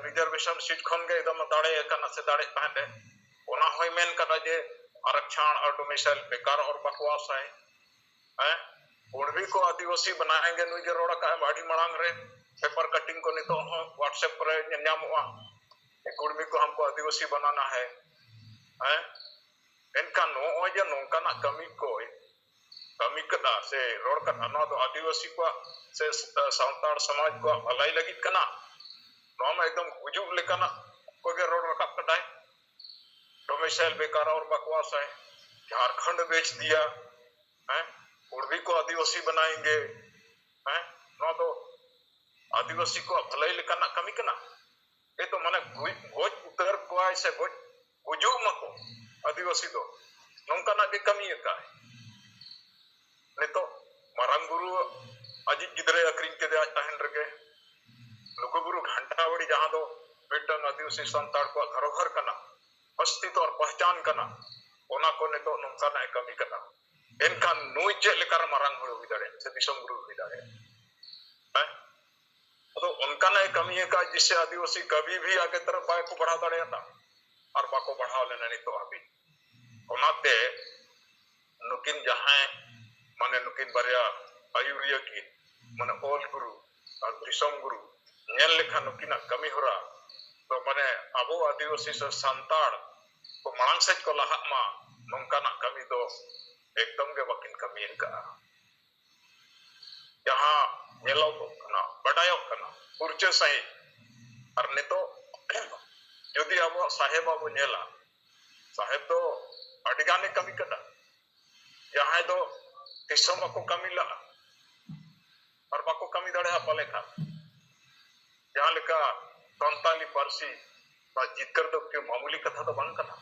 ᱨᱤᱡᱟᱨᱵᱷᱮᱥᱚᱱ ᱥᱤᱴ ᱠᱷᱚᱱ ᱜᱮ ᱮᱠᱫᱚᱢ ᱫᱟᱲᱮ ᱠᱟᱱᱟ ᱥᱮ ᱫᱟᱲᱮᱜ ᱛᱟᱦᱮᱸᱫ ᱮ᱾ ᱚᱱᱟ ᱦᱚᱸᱭ ᱢᱮᱱ ᱠᱟᱫᱟ ᱡᱮ ᱟᱨᱚᱠᱪᱷᱚᱱ ᱟᱨ ᱰᱚᱢᱤᱥᱟᱭᱤᱞ ᱵᱮᱠᱟᱨ ᱟᱨ ᱵᱟᱠᱣᱟᱥ ᱟᱭ᱾ ᱦᱮᱸ, ᱠᱩᱲᱢᱤ ᱠᱚ ᱟᱹᱫᱤᱵᱟᱹᱥᱤ ᱵᱮᱱᱟᱣᱮᱱ ᱜᱮ, ᱱᱩᱭ ᱜᱮ ᱨᱚᱲ ᱟᱠᱟᱫ ᱟᱭ ᱟᱹᱰᱤ ᱢᱟᱲᱟᱝ ᱨᱮ᱾ ᱯᱮᱯᱟᱨ ᱠᱟᱴᱤᱝ ᱠᱚ ᱱᱤᱛᱚᱜ ᱦᱚᱸ WhatsApp ᱠᱚᱨᱮ ᱧᱮᱞ ᱧᱟᱢᱚᱜᱼᱟ, ᱠᱩᱲᱢᱤ ᱠᱚ ᱦᱟᱢᱠᱚ ᱟᱹᱫᱤᱵᱟᱹᱥᱤ ᱵᱟᱱᱟᱱᱟ ᱦᱟᱭ᱾ ᱦᱮᱸ, ᱮᱱᱠᱷᱟᱱ ᱱᱚᱜᱼᱚᱭ ᱡᱮ ᱱᱚᱝᱠᱟᱱᱟᱜ ᱠᱟᱹᱢᱤ ᱠᱚᱭ ᱠᱟᱹᱢᱤ ᱠᱟᱫᱟ ᱥᱮ ᱨᱚᱲ ᱠᱟᱫᱟ, ᱱᱚᱣᱟ ᱫᱚ ᱟᱹᱫᱤᱵᱟᱹᱥᱤ ᱠᱚᱣᱟᱜ ᱥᱮ ᱥᱟᱱᱛᱟᱲ ᱥᱚᱢᱟᱡᱽ ᱠᱚᱣᱟᱜ ᱵᱷᱟᱹᱞᱟᱹᱭ ᱞᱟᱹᱜᱤᱫ ᱠᱟᱱᱟ? ᱱᱚᱣᱟ ᱢᱟ ᱮᱠᱫᱚᱢ ᱜᱩᱡᱩᱜ ᱞᱮᱠᱟᱱᱟᱜ ᱠᱚᱜᱮ ᱨᱚᱲ ᱨᱟᱠᱟᱵ ᱠᱟᱫᱟᱭ᱾ ᱰᱚᱢᱤᱥᱟᱭᱤᱞ ᱵᱮᱠᱟᱨ ᱟᱨ ᱵᱟᱠᱣᱟᱥ ᱟᱭ, ᱡᱷᱟᱲᱠᱷᱚᱸᱰ ᱵᱮᱪ ᱫᱤᱭᱟ, ᱦᱮᱸ, ᱠᱩᱲᱢᱤ ᱠᱚ ᱟᱹᱫᱤᱵᱟᱹᱥᱤ ᱵᱮᱱᱟᱣᱮᱱ ᱜᱮ᱾ ᱦᱮᱸ, ᱱᱚᱣᱟ ᱫᱚ ᱟᱹᱫᱤᱵᱟᱹᱥᱤ ᱠᱚᱣᱟᱜ ᱵᱷᱟᱹᱞᱟᱹᱭ ᱞᱮᱠᱟᱱᱟᱜ ᱠᱟᱹᱢᱤ ᱠᱟᱱᱟ? ᱮ ᱛᱚ, ᱢᱟᱱᱮ ᱜᱚᱡ, ᱜᱚᱡ ᱩᱛᱟᱹᱨ ᱠᱚᱣᱟᱭ ᱥᱮ ᱜᱚᱡ, ᱜᱩᱡᱩᱜ ᱢᱟᱠᱚ ᱟᱹᱫᱤᱵᱟᱹᱥᱤ ᱫᱚ, ᱱᱚᱝᱠᱟᱱᱟᱜ ᱜᱮ ᱠᱟᱹᱢᱤ ᱟᱠᱟᱫ᱾ ᱱᱤᱛᱚᱜ ᱢᱟᱨᱟᱝ ᱵᱩᱨᱩ ᱟᱡᱤᱡ ᱜᱤᱫᱽᱨᱟᱹᱭ ᱟᱹᱠᱷᱨᱤᱧ ᱠᱮᱫᱮᱭᱟ ᱟᱡ ᱛᱟᱦᱮᱱ ᱨᱮᱜᱮ᱾ ᱞᱩᱜᱩᱵᱩᱨᱩ ᱜᱷᱟᱱᱴᱟᱵᱟᱲᱤ, ᱡᱟᱦᱟᱸ ᱫᱚ ᱢᱤᱫᱴᱟᱝ ᱟᱹᱫᱤᱵᱟᱹᱥᱤ ᱥᱟᱱᱛᱟᱲ ᱠᱚᱣᱟᱜ ᱫᱷᱚᱨᱚᱦᱚᱨ ᱠᱟᱱᱟ, ᱚᱥᱛᱤᱛᱚ ᱟᱨ ᱯᱟᱦᱪᱟᱱ ᱠᱟᱱᱟ, ᱚᱱᱟ ᱠᱚ ᱱᱤᱛᱚᱜ ᱱᱚᱝᱠᱟᱱᱟᱜ ᱮ ᱠᱟᱹᱢᱤ ᱠᱟᱱᱟ᱾ ᱮᱱᱠᱷᱟᱱ ᱱᱩᱭ ᱪᱮᱫ ᱞᱮᱠᱟᱨᱮ ᱢᱟᱨᱟᱝ ᱦᱚᱲ ᱦᱩᱭ ᱫᱟᱲᱮᱭᱟᱜᱼᱟ ᱥᱮ ᱫᱤᱥᱚᱢ ᱜᱩᱨᱩ ᱦᱩᱭ ᱫᱟᱲᱮᱭᱟᱜᱼᱟ? ᱦᱮᱸ? ᱟᱫᱚ ᱚᱱᱠᱟᱱᱟᱜ ᱮ ᱠᱟᱹᱢᱤ ᱟᱠᱟᱫ, ᱡᱮᱥᱮ ᱟᱹᱫᱤᱵᱟᱹᱥᱤ ᱠᱟᱹᱵᱷᱤ ᱵᱷᱤ ᱟᱜᱮ ᱛᱚᱨᱚᱯ ᱵᱟᱭ ᱠᱚ ᱵᱟᱲᱦᱟᱣ ᱫᱟᱲᱮᱭᱟᱫᱟ ᱟᱨ ᱵᱟᱠᱚ ᱵᱟᱲᱦᱟᱣ ᱞᱮᱱᱟ ᱱᱤᱛᱚᱜ ᱦᱟᱹᱵᱤᱡ᱾ ᱚᱱᱟᱛᱮ ᱱᱩᱠᱤᱱ ᱡᱟᱦᱟᱸᱭ, ᱢᱟᱱᱮ ᱱᱩᱠᱤᱱ ᱵᱟᱨᱭᱟ ᱟᱹᱭᱩᱨᱤᱭᱟᱹ ᱠᱤᱱ, ᱢᱟᱱᱮ ᱚᱞ ᱜᱩᱨᱩ ᱟᱨ ᱫᱤᱥᱚᱢ ᱜᱩᱨᱩ, ᱧᱮᱞ ᱞᱮᱠᱷᱟᱱ ᱱᱩᱠᱤᱱᱟᱜ ᱠᱟᱹᱢᱤ ᱦᱚᱨᱟ ᱫᱚ ᱢᱟᱱᱮ ᱟᱵᱚ ᱟᱹᱫᱤᱵᱟᱹᱥᱤ ᱥᱮ ᱥᱟᱱᱛᱟᱲ ᱠᱚ ᱢᱟᱲᱟᱝ ᱥᱮᱫ ᱠᱚ ᱞᱟᱦᱟᱜ ᱢᱟ, ᱱᱚᱝᱠᱟᱱᱟᱜ ᱠᱟᱹᱢᱤ ᱫᱚ ᱮᱠᱫᱚᱢ ᱜᱮ ᱵᱟᱹᱠᱤᱱ ᱠᱟᱹᱢᱤ ᱟᱠᱟᱫᱼᱟ᱾ ᱡᱟᱦᱟᱸ ᱧᱮᱞᱚᱜᱚᱜ ᱠᱟᱱᱟ, ᱵᱟᱰᱟᱭᱚᱜ ᱠᱟᱱᱟ ᱯᱩᱨᱪᱟᱹ ᱥᱟᱺᱦᱤᱡ᱾ ᱟᱨ ᱱᱤᱛᱚᱜ ᱡᱩᱫᱤ ᱟᱵᱚᱣᱟᱜ ᱥᱟᱦᱮᱵ ᱵᱚ ᱧᱮᱞᱟ, ᱥᱟᱦᱮᱵ ᱫᱚ ᱟᱹᱰᱤ ᱜᱟᱱᱮ ᱠᱟᱹᱢᱤ ᱠᱟᱫᱟ᱾ ᱡᱟᱦᱟᱸᱭ ᱫᱚ ᱛᱤᱥ ᱦᱚᱸ ᱵᱟᱠᱚ ᱠᱟᱹᱢᱤ ᱞᱟᱜᱼᱟ ᱟᱨ ᱵᱟᱠᱚ ᱠᱟᱹᱢᱤ ᱫᱟᱲᱮᱭᱟᱜᱼᱟ ᱯᱟᱞᱮ ᱠᱷᱟᱱ᱾ ᱡᱟᱦᱟᱸ ᱞᱮᱠᱟ ᱥᱟᱱᱛᱟᱞᱤ ᱯᱟᱹᱨᱥᱤ ᱱᱚᱣᱟ ᱡᱤᱛᱠᱟᱹᱨ ᱫᱚ ᱠᱤ ᱢᱟᱢᱩᱞᱤ ᱠᱟᱛᱷᱟ ᱫᱚ ᱵᱟᱝ ᱠᱟᱱᱟ᱾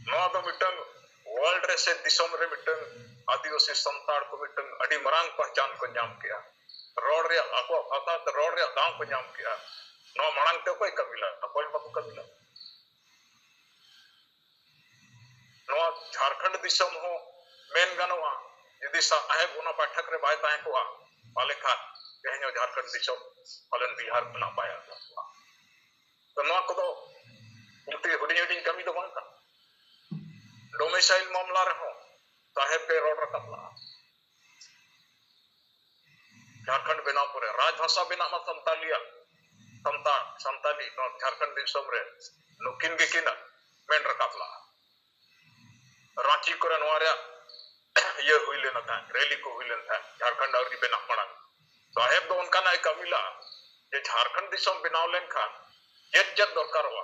ᱱᱚᱣᱟ ᱫᱚ ᱢᱤᱫᱴᱟᱝ ᱣᱟᱨᱞᱰ ᱥᱮ ᱫᱤᱥᱚᱢ ᱨᱮ ᱢᱤᱫᱴᱟᱝ ᱟᱹᱫᱤᱵᱟᱹᱥᱤ ᱥᱟᱱᱛᱟᱲ ᱠᱚ ᱢᱤᱫᱴᱟᱝ ᱟᱹᱰᱤ ᱢᱟᱨᱟᱝ ᱯᱟᱦᱪᱟᱱ ᱠᱚ ᱧᱟᱢ ᱠᱮᱜᱼᱟ᱾ ᱨᱚᱲ ᱨᱮᱭᱟᱜ, ᱟᱠᱚᱣᱟᱜ ᱵᱷᱟᱥᱟ ᱛᱮ ᱨᱚᱲ ᱨᱮᱭᱟᱜ ᱫᱟᱣ ᱠᱚ ᱧᱟᱢ ᱠᱮᱜᱼᱟ᱾ ᱱᱚᱣᱟ ᱢᱟᱲᱟᱝ ᱛᱮ ᱚᱠᱚᱭ ᱠᱟᱹᱢᱤ ᱞᱮᱫᱟ? ᱚᱠᱚᱭ ᱵᱟᱠᱚ ᱠᱟᱹᱢᱤ ᱞᱮᱫᱟ᱾ ᱱᱚᱣᱟ ᱡᱷᱟᱲᱠᱷᱚᱸᱰ ᱫᱤᱥᱚᱢ ᱦᱚᱸ ᱢᱮᱱ ᱜᱟᱱᱚᱜᱼᱟ, ᱡᱩᱫᱤ ᱥᱟᱦᱮᱵ ᱚᱱᱟ ᱵᱟᱭᱴᱷᱟᱠ ᱨᱮ ᱵᱟᱭ ᱛᱟᱦᱮᱸ ᱠᱚᱜᱼᱟ, ᱯᱟᱞᱮ ᱠᱷᱟᱱ ᱛᱮᱦᱮᱧ ᱦᱚᱸ ᱡᱷᱟᱲᱠᱷᱚᱸᱰ ᱫᱤᱥᱚᱢ ᱯᱟᱞᱮᱱ ᱵᱤᱦᱟᱨ ᱠᱷᱚᱱᱟᱜ ᱵᱟᱭ ᱟᱬᱜᱚ ᱠᱚᱜᱼᱟ᱾ ᱛᱚ ᱱᱚᱣᱟ ᱠᱚᱫᱚ ᱚᱱᱛᱮ ᱦᱩᱰᱤᱧ ᱦᱩᱰᱤᱧ ᱠᱟᱹᱢᱤ ᱫᱚ ᱵᱟᱝ ᱠᱟᱱᱟ᱾ ᱰᱚᱢᱤᱥᱟᱭᱤᱞ ᱢᱟᱢᱞᱟ ᱨᱮᱦᱚᱸ ᱥᱟᱦᱮᱵ ᱯᱮ ᱨᱚᱲ ᱨᱟᱠᱟᱵ ᱞᱟᱜᱼᱟ᱾ ᱡᱷᱟᱲᱠᱷᱚᱸᱰ ᱵᱮᱱᱟᱣ ᱯᱚᱨᱮ ᱨᱟᱡᱽ ᱵᱷᱟᱥᱟ ᱵᱮᱱᱟᱜ ᱢᱟ ᱥᱟᱱᱛᱟᱞᱤᱭᱟᱜ, ᱥᱟᱱᱛᱟᱲ, ᱥᱟᱱᱛᱟᱞᱤ ᱱᱚᱣᱟ ᱡᱷᱟᱲᱠᱷᱚᱸᱰ ᱫᱤᱥᱚᱢ ᱨᱮ ᱱᱩᱠᱤᱱ ᱜᱮᱠᱤᱱ ᱢᱮᱱ ᱨᱟᱠᱟᱵ ᱞᱟᱜᱼᱟ᱾ ᱨᱟᱸᱪᱤ ᱠᱚᱨᱮ ᱱᱚᱣᱟ ᱨᱮᱭᱟᱜ ᱤᱭᱟᱹ ᱦᱩᱭ ᱞᱮᱱᱟ ᱛᱟᱦᱮᱸᱫ, ᱨᱮᱞᱤ ᱠᱚ ᱦᱩᱭ ᱞᱮᱱ ᱛᱟᱦᱮᱸᱫ ᱡᱷᱟᱲᱠᱷᱚᱸᱰ ᱟᱹᱣᱨᱤ ᱵᱮᱱᱟᱜ ᱢᱟᱲᱟᱝ᱾ ᱥᱟᱦᱮᱵ ᱫᱚ ᱚᱱᱠᱟᱱᱟᱜ ᱮ ᱠᱟᱹᱢᱤ ᱞᱟᱜᱼᱟ ᱡᱮ ᱡᱷᱟᱲᱠᱷᱚᱸᱰ ᱫᱤᱥᱚᱢ ᱵᱮᱱᱟᱣ ᱞᱮᱱᱠᱷᱟᱱ ᱪᱮᱫ ᱪᱮᱫ ᱫᱚᱨᱠᱟᱨᱚᱜᱼᱟ,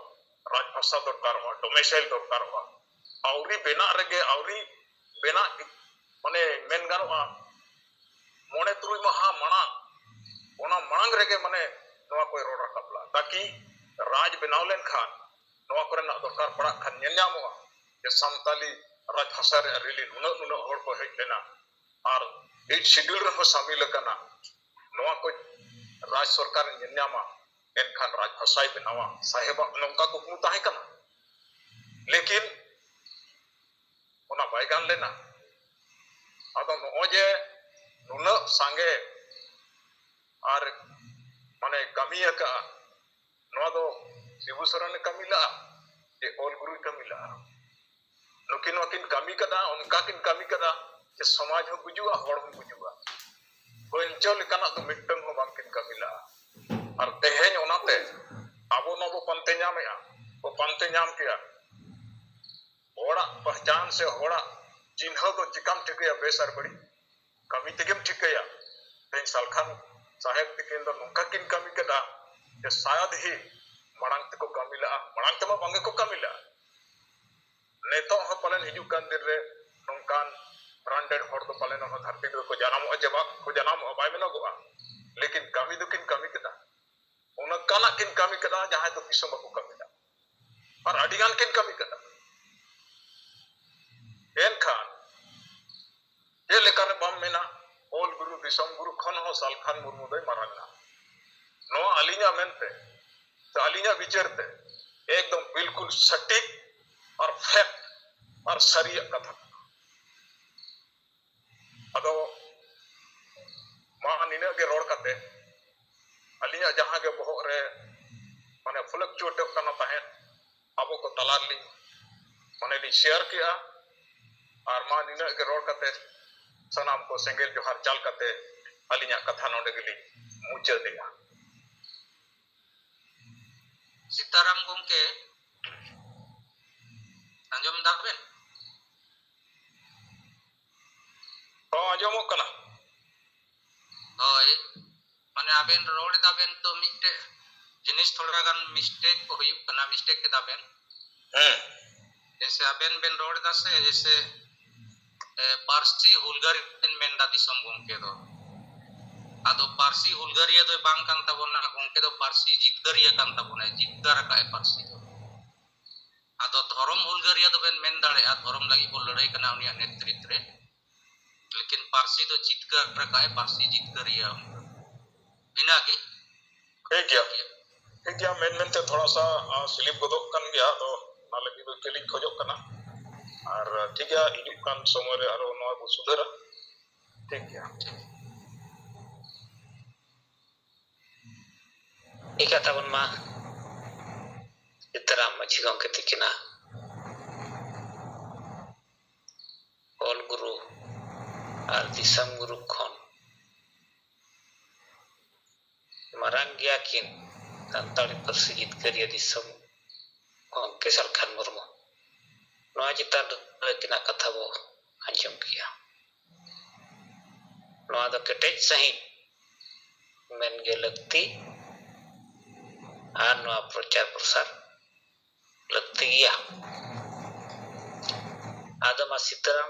ᱨᱟᱡᱽ ᱵᱷᱟᱥᱟ ᱫᱚᱨᱠᱟᱨᱚᱜᱼᱟ, ᱰᱚᱢᱤᱥᱟᱭᱤᱞ ᱫᱚᱨᱠᱟᱨᱚᱜᱼᱟ, ᱟᱹᱣᱨᱤ ᱵᱮᱱᱟᱜ ᱨᱮᱜᱮ, ᱟᱹᱣᱨᱤ ᱵᱮᱱᱟᱜ, ᱢᱟᱱᱮ ᱢᱮᱱ ᱜᱟᱱᱚᱜᱼᱟ ᱢᱚᱬᱮ ᱛᱩᱨᱩᱭ ᱢᱟᱦᱟ ᱢᱟᱲᱟᱝ, ᱚᱱᱟ ᱢᱟᱲᱟᱝ ᱨᱮᱜᱮ ᱢᱟᱱᱮ ᱱᱚᱣᱟ ᱠᱚᱭ ᱨᱚᱲ ᱨᱟᱠᱟᱵ ᱞᱟᱜᱼᱟ, ᱛᱟᱠᱤ ᱨᱟᱡᱽ ᱵᱮᱱᱟᱣ ᱞᱮᱱᱠᱷᱟᱱ ᱱᱚᱣᱟ ᱠᱚᱨᱮᱱᱟᱜ ᱫᱚᱨᱠᱟᱨ ᱯᱟᱲᱟᱜ ᱠᱷᱟᱱ ᱧᱮᱞ ᱧᱟᱢᱚᱜᱼᱟ ᱡᱮ ᱥᱟᱱᱛᱟᱞᱤ ᱨᱟᱡᱽ ᱵᱷᱟᱥᱟ ᱨᱮᱭᱟᱜ ᱨᱮᱞᱤ ᱱᱩᱱᱟᱹᱜ ᱱᱩᱱᱟᱹᱜ ᱦᱚᱲ ᱠᱚ ᱦᱮᱡ ᱞᱮᱱᱟ ᱟᱨ ᱮᱭᱤᱴ ᱥᱤᱰᱩᱞ ᱨᱮᱦᱚᱸ ᱥᱟᱢᱤᱞ ᱟᱠᱟᱱᱟ᱾ ᱱᱚᱣᱟ ᱠᱚ ᱨᱟᱡᱽ ᱥᱚᱨᱠᱟᱨ ᱧᱮᱞ ᱧᱟᱢᱟ, ᱮᱱᱠᱷᱟᱱ ᱨᱟᱡᱽ ᱵᱷᱟᱥᱟᱭ ᱵᱮᱱᱟᱣᱟ᱾ ᱥᱟᱦᱮᱵᱟᱜ ᱱᱚᱝᱠᱟ ᱠᱩᱠᱢᱩ ᱛᱟᱦᱮᱸ ᱠᱟᱱᱟ, ᱞᱮᱠᱤᱱ ᱚᱱᱟ ᱵᱟᱭ ᱜᱟᱱ ᱞᱮᱱᱟ᱾ ᱟᱫᱚ ᱱᱚᱜᱼᱚᱭ ᱡᱮ ᱱᱩᱱᱟᱹᱜ ᱥᱟᱸᱜᱮ ᱟᱨ ᱢᱟᱱᱮ ᱠᱟᱹᱢᱤ ᱟᱠᱟᱫᱼᱟ, ᱱᱚᱣᱟ ᱫᱚ ᱥᱤᱵᱩ ᱥᱚᱨᱮᱱᱮ ᱠᱟᱹᱢᱤ ᱞᱟᱜᱼᱟ ᱥᱮ ᱚᱞ ᱜᱩᱨᱩᱭ ᱠᱟᱹᱢᱤ ᱞᱟᱜᱼᱟ? ᱱᱩᱠᱤᱱ ᱱᱚᱣᱟ ᱠᱤᱱ ᱠᱟᱹᱢᱤ ᱠᱟᱫᱟ, ᱚᱱᱠᱟ ᱠᱤᱱ ᱠᱟᱹᱢᱤ ᱠᱟᱫᱟ ᱡᱮ ᱥᱚᱢᱟᱡᱽ ᱦᱚᱸ ᱜᱩᱡᱩᱜᱼᱟ, ᱦᱚᱲ ᱦᱚᱸ ᱜᱩᱡᱩᱜᱼᱟ᱾ ᱵᱟᱧᱪᱟᱣ ᱞᱮᱠᱟᱱᱟᱜ ᱫᱚ ᱢᱤᱫᱴᱟᱝ ᱦᱚᱸ ᱵᱟᱝᱠᱤᱱ ᱠᱟᱹᱢᱤ ᱞᱟᱜᱼᱟ᱾ ᱟᱨ ᱛᱮᱦᱮᱧ ᱚᱱᱟᱛᱮ ᱟᱵᱚ ᱱᱚᱣᱟ ᱵᱚ ᱯᱟᱱᱛᱮ ᱧᱟᱢᱮᱜᱼᱟ, ᱵᱚ ᱯᱟᱱᱛᱮ ᱧᱟᱢ ᱠᱮᱜᱼᱟ᱾ ᱦᱚᱲᱟᱜ ᱯᱟᱦᱪᱟᱱ ᱥᱮ ᱦᱚᱲᱟᱜ ᱪᱤᱱᱦᱟᱹ ᱫᱚ ᱪᱤᱠᱟᱢ ᱴᱷᱤᱠᱟᱹᱭᱟ, ᱵᱮᱥ ᱟᱨ ᱵᱟᱹᱲᱤᱡ? ᱠᱟᱹᱢᱤ ᱛᱮᱜᱮᱢ ᱴᱷᱤᱠᱟᱹᱭᱟ᱾ ᱛᱮᱦᱮᱧ ᱥᱟᱞᱠᱷᱟᱱ ᱥᱟᱦᱮᱵ ᱛᱤᱠᱤᱱ ᱫᱚ ᱱᱚᱝᱠᱟ ᱠᱤᱱ ᱠᱟᱹᱢᱤ ᱠᱮᱫᱟ ᱡᱮ ᱥᱟᱭᱟᱫ ᱦᱤ ᱢᱟᱲᱟᱝ ᱛᱮᱠᱚ ᱠᱟᱹᱢᱤ ᱞᱟᱜᱼᱟ, ᱢᱟᱲᱟᱝ ᱛᱮᱢᱟ ᱵᱟᱝ ᱜᱮᱠᱚ ᱠᱟᱹᱢᱤ ᱞᱟᱜᱼᱟ᱾ ᱱᱤᱛᱚᱜ ᱦᱚᱸ ᱯᱟᱞᱮᱱ ᱦᱤᱡᱩᱜ ᱠᱟᱱ ᱫᱤᱱ ᱨᱮ ᱱᱚᱝᱠᱟᱱ branded ᱦᱚᱲ ᱫᱚ ᱯᱟᱞᱮᱱ ᱚᱱᱟ ᱫᱷᱟᱹᱨᱛᱤ ᱨᱮᱫᱚ ᱠᱚ ᱡᱟᱱᱟᱢᱚᱜᱼᱟ ᱡᱮ ᱵᱟᱝ ᱠᱚ ᱡᱟᱱᱟᱢᱚᱜᱼᱟ, ᱵᱟᱭ ᱢᱮᱱᱚᱜᱚᱜᱼᱟ᱾ ᱞᱮᱠᱤᱱ ᱠᱟᱹᱢᱤ ᱫᱚᱠᱤᱱ ᱠᱟᱹᱢᱤ ᱠᱮᱫᱟ, ᱚᱱᱠᱟᱱᱟᱜ ᱠᱤᱱ ᱠᱟᱹᱢᱤ ᱠᱮᱫᱟ ᱡᱟᱦᱟᱸᱭ ᱫᱚ ᱛᱤᱥ ᱦᱚᱸ ᱵᱟᱠᱚ ᱠᱟᱹᱢᱤ ᱞᱮᱫᱟ᱾ ᱟᱨ ᱟᱹᱰᱤ ᱜᱟᱱ ᱠᱤᱱ ᱠᱟᱹᱢᱤ ᱠᱮᱫᱟ᱾ ᱮᱱᱠᱷᱟᱱ ᱫᱤᱥᱚᱢ ᱜᱩᱨᱩ ᱠᱷᱚᱱ ᱦᱚᱸ ᱥᱟᱞᱠᱷᱟᱱ ᱢᱩᱨᱢᱩ ᱫᱚᱭ ᱢᱟᱨᱟᱝᱟ᱾ ᱱᱚᱣᱟ ᱟᱹᱞᱤᱧᱟᱜ ᱢᱮᱱᱛᱮ ᱥᱮ ᱟᱹᱞᱤᱧᱟᱜ ᱵᱤᱪᱟᱹᱨ ᱛᱮ ᱮᱠᱫᱚᱢ ᱵᱤᱞᱠᱩᱞ ᱥᱚᱴᱷᱤᱠ ᱟᱨ ᱯᱷᱮᱠᱴ ᱟᱨ ᱥᱟᱹᱨᱤᱭᱟᱜ ᱠᱟᱛᱷᱟ ᱠᱟᱱᱟ᱾ ᱟᱫᱚ ᱢᱟ ᱱᱤᱱᱟᱹᱜ ᱜᱮ ᱨᱚᱲ ᱠᱟᱛᱮ ᱟᱹᱞᱤᱧᱟᱜ ᱡᱟᱦᱟᱸ ᱜᱮ ᱵᱚᱦᱚᱜ ᱨᱮ ᱢᱟᱱᱮ ᱯᱷᱞᱟᱠᱪᱩᱭᱮᱴᱚᱜ ᱠᱟᱱᱟ ᱛᱟᱦᱮᱸᱫ, ᱟᱵᱚ ᱠᱚ ᱛᱟᱞᱟ ᱨᱮᱞᱤᱧ ᱢᱟᱱᱮ ᱞᱤᱧ ᱥᱮᱭᱟᱨ ᱠᱮᱜᱼᱟ᱾ ᱟᱨ ᱢᱟ ᱱᱤᱱᱟᱹᱜ ᱜᱮ ᱨᱚᱲ ᱠᱟᱛᱮ ᱥᱟᱱᱟᱢ ᱠᱚ ᱥᱮᱸᱜᱮᱞ ᱡᱚᱦᱟᱨ ᱪᱟᱞ ᱠᱟᱛᱮ ᱟᱹᱞᱤᱧᱟᱜ ᱠᱟᱛᱷᱟ ᱱᱚᱰᱮ ᱜᱮᱞᱤᱧ ᱢᱩᱪᱟᱹᱫᱮᱜᱼᱟ᱾ ᱥᱤᱛᱟᱨᱟᱢ ᱜᱚᱢᱠᱮ, ᱟᱸᱡᱚᱢ ᱫᱟᱵᱮᱱ? ᱦᱚᱸ, ᱟᱸᱡᱚᱢᱚᱜ ᱠᱟᱱᱟ᱾ ᱦᱳᱭ, ᱢᱟᱱᱮ ᱟᱵᱮᱱ ᱨᱚᱲ ᱫᱟᱵᱮᱱ ᱛᱚ ᱢᱤᱫᱴᱮᱡ ᱡᱤᱱᱤᱥ ᱛᱷᱚᱲᱟ ᱜᱟᱱ ᱢᱤᱥᱴᱮᱠ ᱠᱚ ᱦᱩᱭᱩᱜ ᱠᱟᱱᱟ, ᱢᱤᱥᱴᱮᱠ ᱠᱮᱫᱟ ᱵᱮᱱ᱾ ᱦᱮᱸ᱾ ᱡᱮᱥᱮ ᱟᱵᱮᱱ ᱵᱮᱱ ᱨᱚᱲ ᱮᱫᱟ ᱥᱮ, ᱡᱮᱥᱮ, ᱮ, ᱯᱟᱹᱨᱥᱤ ᱦᱩᱞᱜᱟᱹᱨᱤᱭᱟᱹ ᱵᱮᱱ ᱢᱮᱱᱫᱟ ᱫᱤᱥᱚᱢ ᱜᱚᱢᱠᱮ ᱫᱚ᱾ ᱟᱫᱚ ᱯᱟᱹᱨᱥᱤ ᱦᱩᱞᱜᱟᱹᱨᱤᱭᱟᱹ ᱫᱚᱭ ᱵᱟᱝ ᱠᱟᱱ ᱛᱟᱵᱚᱱᱟ ᱜᱚᱢᱠᱮ, ᱫᱚ ᱯᱟᱹᱨᱥᱤ ᱡᱤᱛᱠᱟᱹᱨᱤᱭᱟᱹ ᱠᱟᱱ ᱛᱟᱵᱚᱱᱟᱭ, ᱡᱤᱛᱠᱟᱹᱨ ᱟᱠᱟᱫ ᱮ ᱯᱟᱹᱨᱥᱤ ᱫᱚ᱾ ᱟᱫᱚ ᱫᱷᱚᱨᱚᱢ ᱦᱩᱞᱜᱟᱹᱨᱤᱭᱟᱹ ᱫᱚᱵᱮᱱ ᱢᱮᱱ ᱫᱟᱲᱮᱭᱟᱜᱼᱟ, ᱫᱷᱚᱨᱚᱢ ᱞᱟᱹᱜᱤᱫ ᱵᱚᱱ ᱞᱟᱹᱲᱦᱟᱹᱭ ᱠᱟᱱᱟ ᱩᱱᱤᱭᱟᱜ ᱱᱮᱛᱨᱤᱛ ᱨᱮ, ᱞᱮᱠᱤᱱ ᱯᱟᱹᱨᱥᱤ ᱫᱚ ᱡᱤᱛᱠᱟᱹᱨ ᱟᱠᱟᱫ ᱮ, ᱯᱟᱹᱨᱥᱤ ᱡᱤᱛᱠᱟᱹᱨᱤᱭᱟᱹ ᱩᱱᱤ ᱫᱚ᱾ ᱤᱱᱟᱹᱜᱮ᱾ ᱴᱷᱤᱠ ᱜᱮᱭᱟ, ᱴᱷᱤᱠ ᱜᱮᱭᱟ, ᱢᱮᱱ ᱢᱮᱱᱛᱮ ᱛᱷᱚᱲᱟ ᱥᱟ, ᱟ, ᱥᱞᱤᱯ ᱜᱚᱫᱚᱜ ᱠᱟᱱ ᱜᱮᱭᱟ, ᱟᱫᱚ ᱚᱱᱟ ᱞᱟᱹᱜᱤᱫ ᱫᱚ ᱠᱷᱮᱞᱤᱧ ᱠᱷᱚᱡᱚᱜ ᱠᱟᱱᱟ᱾ ᱟᱨ ᱴᱷᱤᱠ ᱜᱮᱭᱟ, ᱦᱤᱡᱩᱜ ᱠᱟᱱ ᱥᱚᱢᱚᱭ ᱨᱮ ᱟᱨᱚ ᱱᱚᱣᱟ ᱵᱚ ᱥᱩᱫᱷᱟᱹᱨᱟ᱾ ᱴᱷᱤᱠ ᱜᱮᱭᱟ᱾ ᱴᱷᱤᱠ ᱜᱮᱭᱟ, ᱛᱟᱵᱚᱱ ᱢᱟ ᱥᱤᱛᱟᱨᱟᱢ ᱢᱟᱹᱡᱷᱤ ᱜᱚᱢᱠᱮ ᱛᱤᱠᱤᱱᱟ ᱚᱞ ᱜᱩᱨᱩ ᱟᱨ ᱫᱤᱥᱚᱢ ᱜᱩᱨᱩ ᱠᱷᱚᱱ ᱢᱟᱨᱟᱝ ᱜᱮᱭᱟ ᱠᱤᱱ ᱥᱟᱱᱛᱟᱲᱤ ᱯᱟᱹᱨᱥᱤ ᱡᱤᱛᱠᱟᱹᱨᱤᱭᱟᱹ ᱫᱤᱥᱚᱢ ᱜᱚᱢᱠᱮ ᱥᱟᱞᱠᱷᱟᱱ ᱢᱩᱨᱢᱩ᱾ ᱱᱚᱣᱟ ᱪᱮᱛᱟᱱ ᱨᱮ ᱟᱹᱠᱤᱱᱟᱜ ᱠᱟᱛᱷᱟ ᱵᱚ ᱟᱸᱡᱚᱢ ᱠᱮᱭᱟ᱾ ᱱᱚᱣᱟ ᱫᱚ ᱠᱮᱴᱮᱡ ᱥᱟᱺᱦᱤᱡ ᱢᱮᱱ ᱜᱮ ᱞᱟᱹᱠᱛᱤ ᱟᱨ ᱱᱚᱣᱟ ᱯᱨᱚᱪᱟᱨ ᱯᱨᱚᱥᱟᱨ ᱞᱟᱹᱠᱛᱤ ᱜᱮᱭᱟ᱾ ᱟᱫᱚ ᱢᱟ ᱥᱤᱛᱟᱹᱨᱟᱢ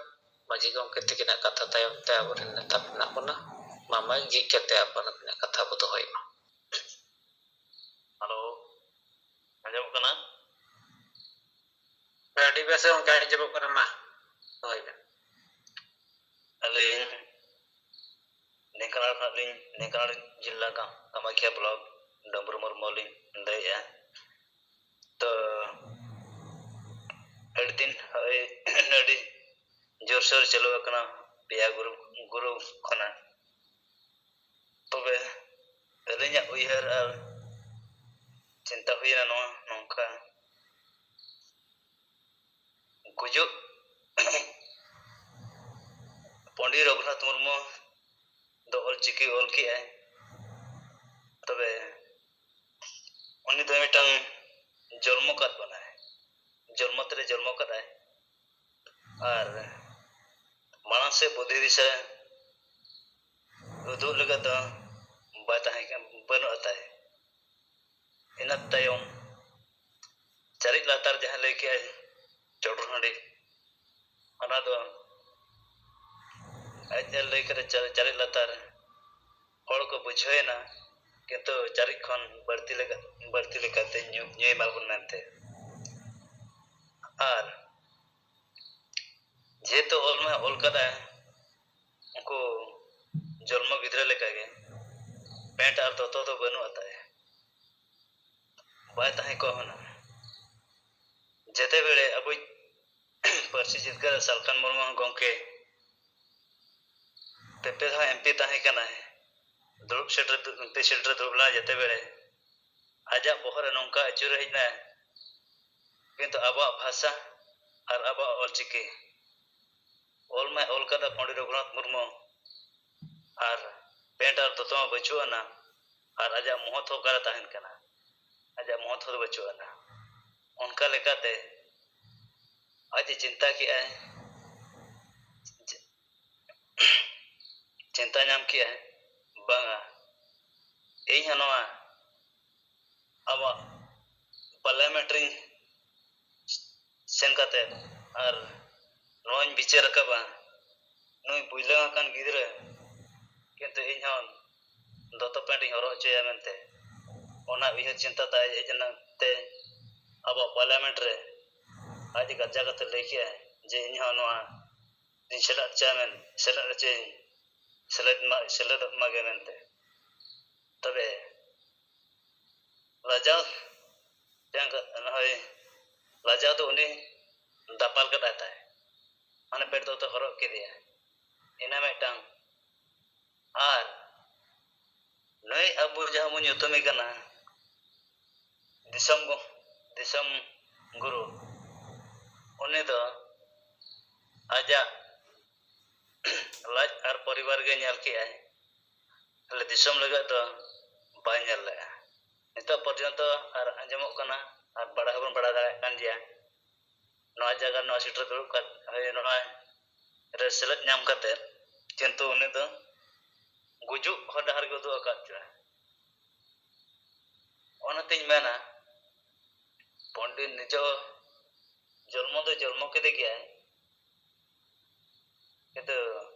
ᱢᱟᱹᱡᱷᱤ ᱜᱚᱢᱠᱮ ᱛᱤᱠᱤᱱᱟᱜ ᱠᱟᱛᱷᱟ ᱛᱟᱭᱚᱢ ᱛᱮ ᱟᱵᱚᱨᱮᱱ ᱱᱮᱛᱟ ᱢᱮᱱᱟᱜ ᱵᱚᱱᱟ, ᱢᱟ ᱢᱟᱭᱤᱠ ᱡᱷᱤᱡ ᱠᱟᱛᱮ ᱟᱯᱟᱱ ᱟᱹᱯᱤᱱᱟᱜ ᱠᱟᱛᱷᱟ ᱵᱚ ᱫᱚᱦᱚᱭ ᱢᱟ᱾ ᱦᱮᱞᱳ, ᱟᱸᱡᱚᱢᱚᱜ ᱠᱟᱱᱟ? ᱟᱹᱰᱤ ᱵᱮᱥ ᱜᱚᱢᱠᱮ ᱟᱸᱡᱚᱢᱚᱜ ᱠᱟᱱᱟ, ᱢᱟ ᱫᱚᱦᱚᱭ ᱢᱮ᱾ ᱟᱹᱞᱤᱧ ᱟᱹᱞᱤᱧ ᱰᱷᱮᱱᱠᱟᱱᱟᱞ ᱡᱤᱞᱟ ᱠᱟ-, ᱠᱟᱢᱟᱠᱷᱤᱭᱟ ᱵᱞᱚᱠ ᱰᱚᱢᱵᱨᱩ ᱢᱩᱨᱢᱩ ᱞᱤᱧ ᱞᱟᱹᱭᱮᱫᱼᱟ᱾ ᱛᱚ ᱟᱹᱰᱤ ᱫᱤᱱ ᱦᱳᱭ ᱟᱹᱰᱤ ᱡᱳᱨᱥᱳᱨ ᱪᱟᱹᱞᱩ ᱟᱠᱟᱱᱟ ᱯᱮᱭᱟ ᱜᱩᱨᱩ ᱜᱩᱨᱩ ᱠᱷᱚᱱᱟᱜ᱾ ᱛᱚᱵᱮ ᱟᱹᱞᱤᱧᱟᱜ ᱩᱭᱦᱟᱹᱨ ᱟᱨ ᱪᱤᱱᱛᱟ ᱦᱩᱭᱱᱟ ᱱᱚᱣᱟ ᱱᱚᱝᱠᱟ, ᱜᱩᱡᱩᱜ ᱯᱚᱱᱰᱤᱛ ᱨᱚᱜᱷᱩᱱᱟᱛᱷ ᱢᱩᱨᱢᱩ ᱫᱚ ᱚᱞᱪᱤᱠᱤ ᱚᱞ ᱠᱮᱜᱼᱟᱭ᱾ ᱛᱚᱵᱮ ᱩᱱᱤ ᱫᱚ ᱢᱤᱫᱴᱟᱝ ᱡᱚᱱᱢᱚ ᱠᱟᱫ ᱵᱚᱱᱟᱭ, ᱡᱚᱱᱢᱚ ᱛᱮᱞᱮ ᱡᱚᱱᱢᱚ ᱠᱟᱫᱟᱭ᱾ ᱟᱨ ᱢᱟᱲᱟᱝ ᱥᱮᱫ ᱵᱩᱫᱽᱫᱷᱤ ᱫᱤᱥᱟᱹ ᱩᱫᱩᱜ ᱞᱮᱠᱟ ᱫᱚ ᱵᱟᱭ ᱛᱟᱦᱮᱸ ᱠᱟᱱ, ᱵᱟᱹᱱᱩᱜ ᱟᱛᱟᱭ᱾ ᱤᱱᱟᱹ ᱛᱟᱭᱚᱢ ᱪᱟᱹᱨᱤᱡ ᱞᱟᱛᱟᱨ ᱡᱟᱦᱟᱸ ᱞᱟᱹᱭ ᱠᱮᱜᱼᱟᱭ ᱪᱚᱰᱚᱨ ᱦᱟᱺᱰᱤ, ᱚᱱᱟ ᱫᱚ ᱟᱡ ᱮ ᱞᱟᱹᱭ ᱠᱮᱫᱟ ᱪᱟᱹᱨᱤᱡ ᱞᱟᱛᱟᱨ ᱦᱚᱲ ᱠᱚ ᱵᱩᱡᱷᱟᱹᱣᱮᱱᱟ, ᱠᱤᱱᱛᱩ ᱪᱟᱹᱨᱤᱡ ᱠᱷᱚᱱ ᱵᱟᱹᱲᱛᱤ ᱞᱮᱠᱟ, ᱵᱟᱹᱲᱛᱤ ᱞᱮᱠᱟᱛᱮ ᱧᱩ, ᱧᱩᱭ ᱮᱢᱟ ᱵᱚᱱ ᱢᱮᱱᱛᱮ᱾ ᱟᱨ ᱡᱮᱦᱮᱛᱩ ᱚᱞ ᱢᱟ ᱚᱞ ᱠᱟᱫᱟᱭ, ᱩᱱᱠᱩ ᱡᱚᱱᱢᱚ ᱜᱤᱫᱽᱨᱟᱹ ᱞᱮᱠᱟᱜᱮ ᱯᱮᱱᱴ ᱟᱨ ᱫᱚᱛᱚ ᱫᱚ ᱵᱟᱹᱱᱩᱜ ᱟᱛᱟᱭ, ᱵᱟᱭ ᱛᱟᱦᱮᱸ ᱠᱚᱜ ᱦᱩᱱᱟᱹᱝ᱾ ᱡᱮᱛᱮ ᱵᱮᱲᱮ ᱟᱵᱚᱭᱤᱡ ᱯᱟᱹᱨᱥᱤ ᱡᱤᱛᱠᱟᱹᱨ ᱥᱟᱞᱠᱷᱟᱱ ᱢᱩᱨᱢᱩ ᱜᱚᱢᱠᱮ ᱯᱮ ᱯᱮ ᱫᱷᱟᱣ ᱮᱢ ᱯᱤ ᱛᱟᱦᱮᱸ ᱠᱟᱱᱟᱭ, ᱫᱩᱲᱩᱵ ᱥᱮᱴ ᱨᱮ, ᱮᱢ ᱯᱤ ᱥᱮᱴ ᱨᱮ ᱫᱩᱲᱩᱵ ᱞᱮᱱᱟᱭ ᱡᱮᱛᱮ ᱵᱮᱲᱮ, ᱟᱡᱟᱜ ᱵᱚᱦᱚᱜ ᱨᱮ ᱱᱚᱝᱠᱟ ᱟᱹᱪᱩᱨ ᱦᱮᱡ ᱮᱱᱟ, ᱠᱤᱱᱛᱩ ᱟᱵᱚᱣᱟᱜ ᱵᱷᱟᱥᱟ ᱟᱨ ᱟᱵᱚᱣᱟᱜ ᱚᱞᱪᱤᱠᱤ ᱚᱞ ᱢᱟᱭ ᱚᱞ ᱠᱟᱫᱟ ᱯᱚᱱᱰᱤᱛ ᱨᱚᱜᱷᱩᱱᱟᱛᱷ ᱢᱩᱨᱢᱩ, ᱟᱨ ᱯᱮᱱᱴ ᱟᱨ ᱫᱚᱛᱚ ᱢᱟ ᱵᱟᱹᱪᱩᱜ ᱟᱱᱟ, ᱟᱨ ᱟᱡᱟᱜ ᱢᱚᱦᱚᱛ ᱦᱚᱸ ᱚᱠᱟᱨᱮ ᱛᱟᱦᱮᱱ ᱠᱟᱱᱟ? ᱟᱡᱟᱜ ᱢᱚᱦᱚᱛ ᱦᱚᱸ ᱵᱟᱹᱪᱩᱜ ᱟᱱᱟ᱾ ᱚᱱᱠᱟ ᱞᱮᱠᱟᱛᱮ ᱟᱡ ᱮ ᱪᱤᱱᱛᱟ ᱠᱮᱜᱼᱟᱭ, ᱪᱤᱱᱛᱟ ᱧᱟᱢ ᱠᱮᱜᱼᱟᱭ, ᱵᱟᱝᱟ, ᱤᱧ ᱦᱚᱸ ᱱᱚᱣᱟ ᱟᱵᱚᱣᱟᱜ ᱯᱟᱨᱞᱟᱢᱮᱱᱴ ᱨᱤᱧ ᱥᱮᱱ ᱠᱟᱛᱮ ᱟᱨ ᱱᱚᱣᱟᱧ ᱵᱤᱪᱟᱹᱨ ᱨᱟᱠᱟᱵᱟ, ᱱᱩᱭ ᱵᱩᱭᱞᱟᱹ ᱟᱠᱟᱱ ᱜᱤᱫᱽᱨᱟᱹ, ᱠᱤᱱᱛᱩ ᱤᱧ ᱦᱚᱸ ᱫᱚᱛᱚ ᱯᱮᱱᱴ ᱤᱧ ᱦᱚᱨᱚᱜ ᱦᱚᱪᱚᱭᱟ ᱢᱮᱱᱛᱮ, ᱚᱱᱟ ᱩᱭᱦᱟᱹᱨ ᱪᱤᱱᱛᱟ ᱛᱟᱭ ᱦᱮᱡ ᱮᱱᱟ ᱛᱮ ᱟᱵᱚᱣᱟᱜ ᱯᱟᱨᱞᱟᱢᱮᱱᱴ ᱨᱮ ᱟᱡ ᱜᱟᱡᱟ ᱠᱟᱛᱮ ᱞᱟᱹᱭ ᱠᱮᱜᱼᱟᱭ ᱡᱮ ᱤᱧ ᱦᱚᱸ ᱱᱚᱣᱟ ᱤᱧ ᱥᱮᱞᱮᱫ ᱦᱚᱪᱚᱭᱟ ᱢᱮᱱ, ᱥᱮᱞᱮᱫ ᱦᱚᱪᱚᱭᱟᱹᱧ᱾ ᱥᱮᱞᱮᱫ ᱢᱟ, ᱥᱮᱞᱮᱫᱚᱜ ᱢᱟᱜᱮ ᱢᱮᱱᱛᱮ᱾ ᱛᱚᱵᱮ ᱞᱟᱡᱟᱣ ᱡᱟᱦᱟᱸ ᱠᱟ-, ᱱᱚᱜᱼᱚᱭ ᱞᱟᱡᱟᱣ ᱫᱚ ᱩᱱᱤ ᱫᱟᱯᱟᱞ ᱠᱟᱫᱟᱭ ᱛᱟᱭ, ᱢᱟᱱᱮ ᱯᱮᱱᱴ ᱫᱚᱛᱚ ᱦᱚᱨᱚᱜ ᱠᱮᱫᱮᱭᱟ, ᱤᱱᱟᱹ ᱢᱤᱫᱴᱟᱝ᱾ ᱟᱨ ᱱᱩᱭ ᱟᱵᱚ ᱡᱟᱦᱟᱸ ᱵᱚᱱ ᱧᱩᱛᱩᱢᱮ ᱠᱟᱱᱟ ᱫᱤᱥᱚᱢ ᱜᱚ-, ᱫᱤᱥᱚᱢ ᱜᱩᱨᱩ, ᱩᱱᱤ ᱫᱚ ᱟᱡᱟᱜ ᱞᱟᱡ ᱟᱨ ᱯᱚᱨᱤᱵᱟᱨ ᱜᱮ ᱧᱮᱞ ᱠᱮᱜᱼᱟᱭ, ᱟᱞᱮ ᱫᱤᱥᱚᱢ ᱞᱟᱹᱜᱤᱫ ᱫᱚ ᱵᱟᱭ ᱧᱮᱞ ᱞᱮᱜᱼᱟ᱾ ᱱᱤᱛᱚᱜ ᱯᱚᱨᱡᱚᱱᱛᱚ ᱟᱨ ᱟᱸᱡᱚᱢᱚᱜ ᱠᱟᱱᱟ ᱟᱨ ᱵᱟᱲᱟᱭ ᱦᱚᱸᱵᱚᱱ ᱵᱟᱲᱟᱭ ᱫᱟᱲᱮᱭᱟᱜ ᱠᱟᱱ ᱜᱮᱭᱟ, ᱱᱚᱣᱟ ᱡᱟᱭᱜᱟ ᱨᱮ ᱱᱚᱣᱟ ᱥᱤᱴ ᱨᱮ ᱫᱩᱲᱩᱵ ᱠᱟᱛᱮ, ᱦᱳᱭ, ᱱᱚᱣᱟ ᱨᱮ ᱥᱮᱞᱮᱫ ᱧᱟᱢ ᱠᱟᱛᱮ, ᱠᱤᱱᱛᱩ ᱩᱱᱤ ᱫᱚ ᱜᱩᱡᱩᱜ ᱦᱚᱨ ᱰᱟᱦᱟᱨ ᱜᱮ ᱩᱫᱩᱜ ᱟᱠᱟᱫ ᱠᱚᱣᱟ᱾ ᱚᱱᱟᱛᱤᱧ ᱢᱮᱱᱟ, ᱯᱚᱱᱰᱤᱛ ᱱᱤᱡᱚ ᱡᱚᱱᱢᱚ ᱫᱚ ᱡᱚᱱᱢᱚ ᱠᱮᱫᱮ ᱜᱮᱭᱟᱭ, ᱠᱤᱱᱛᱩ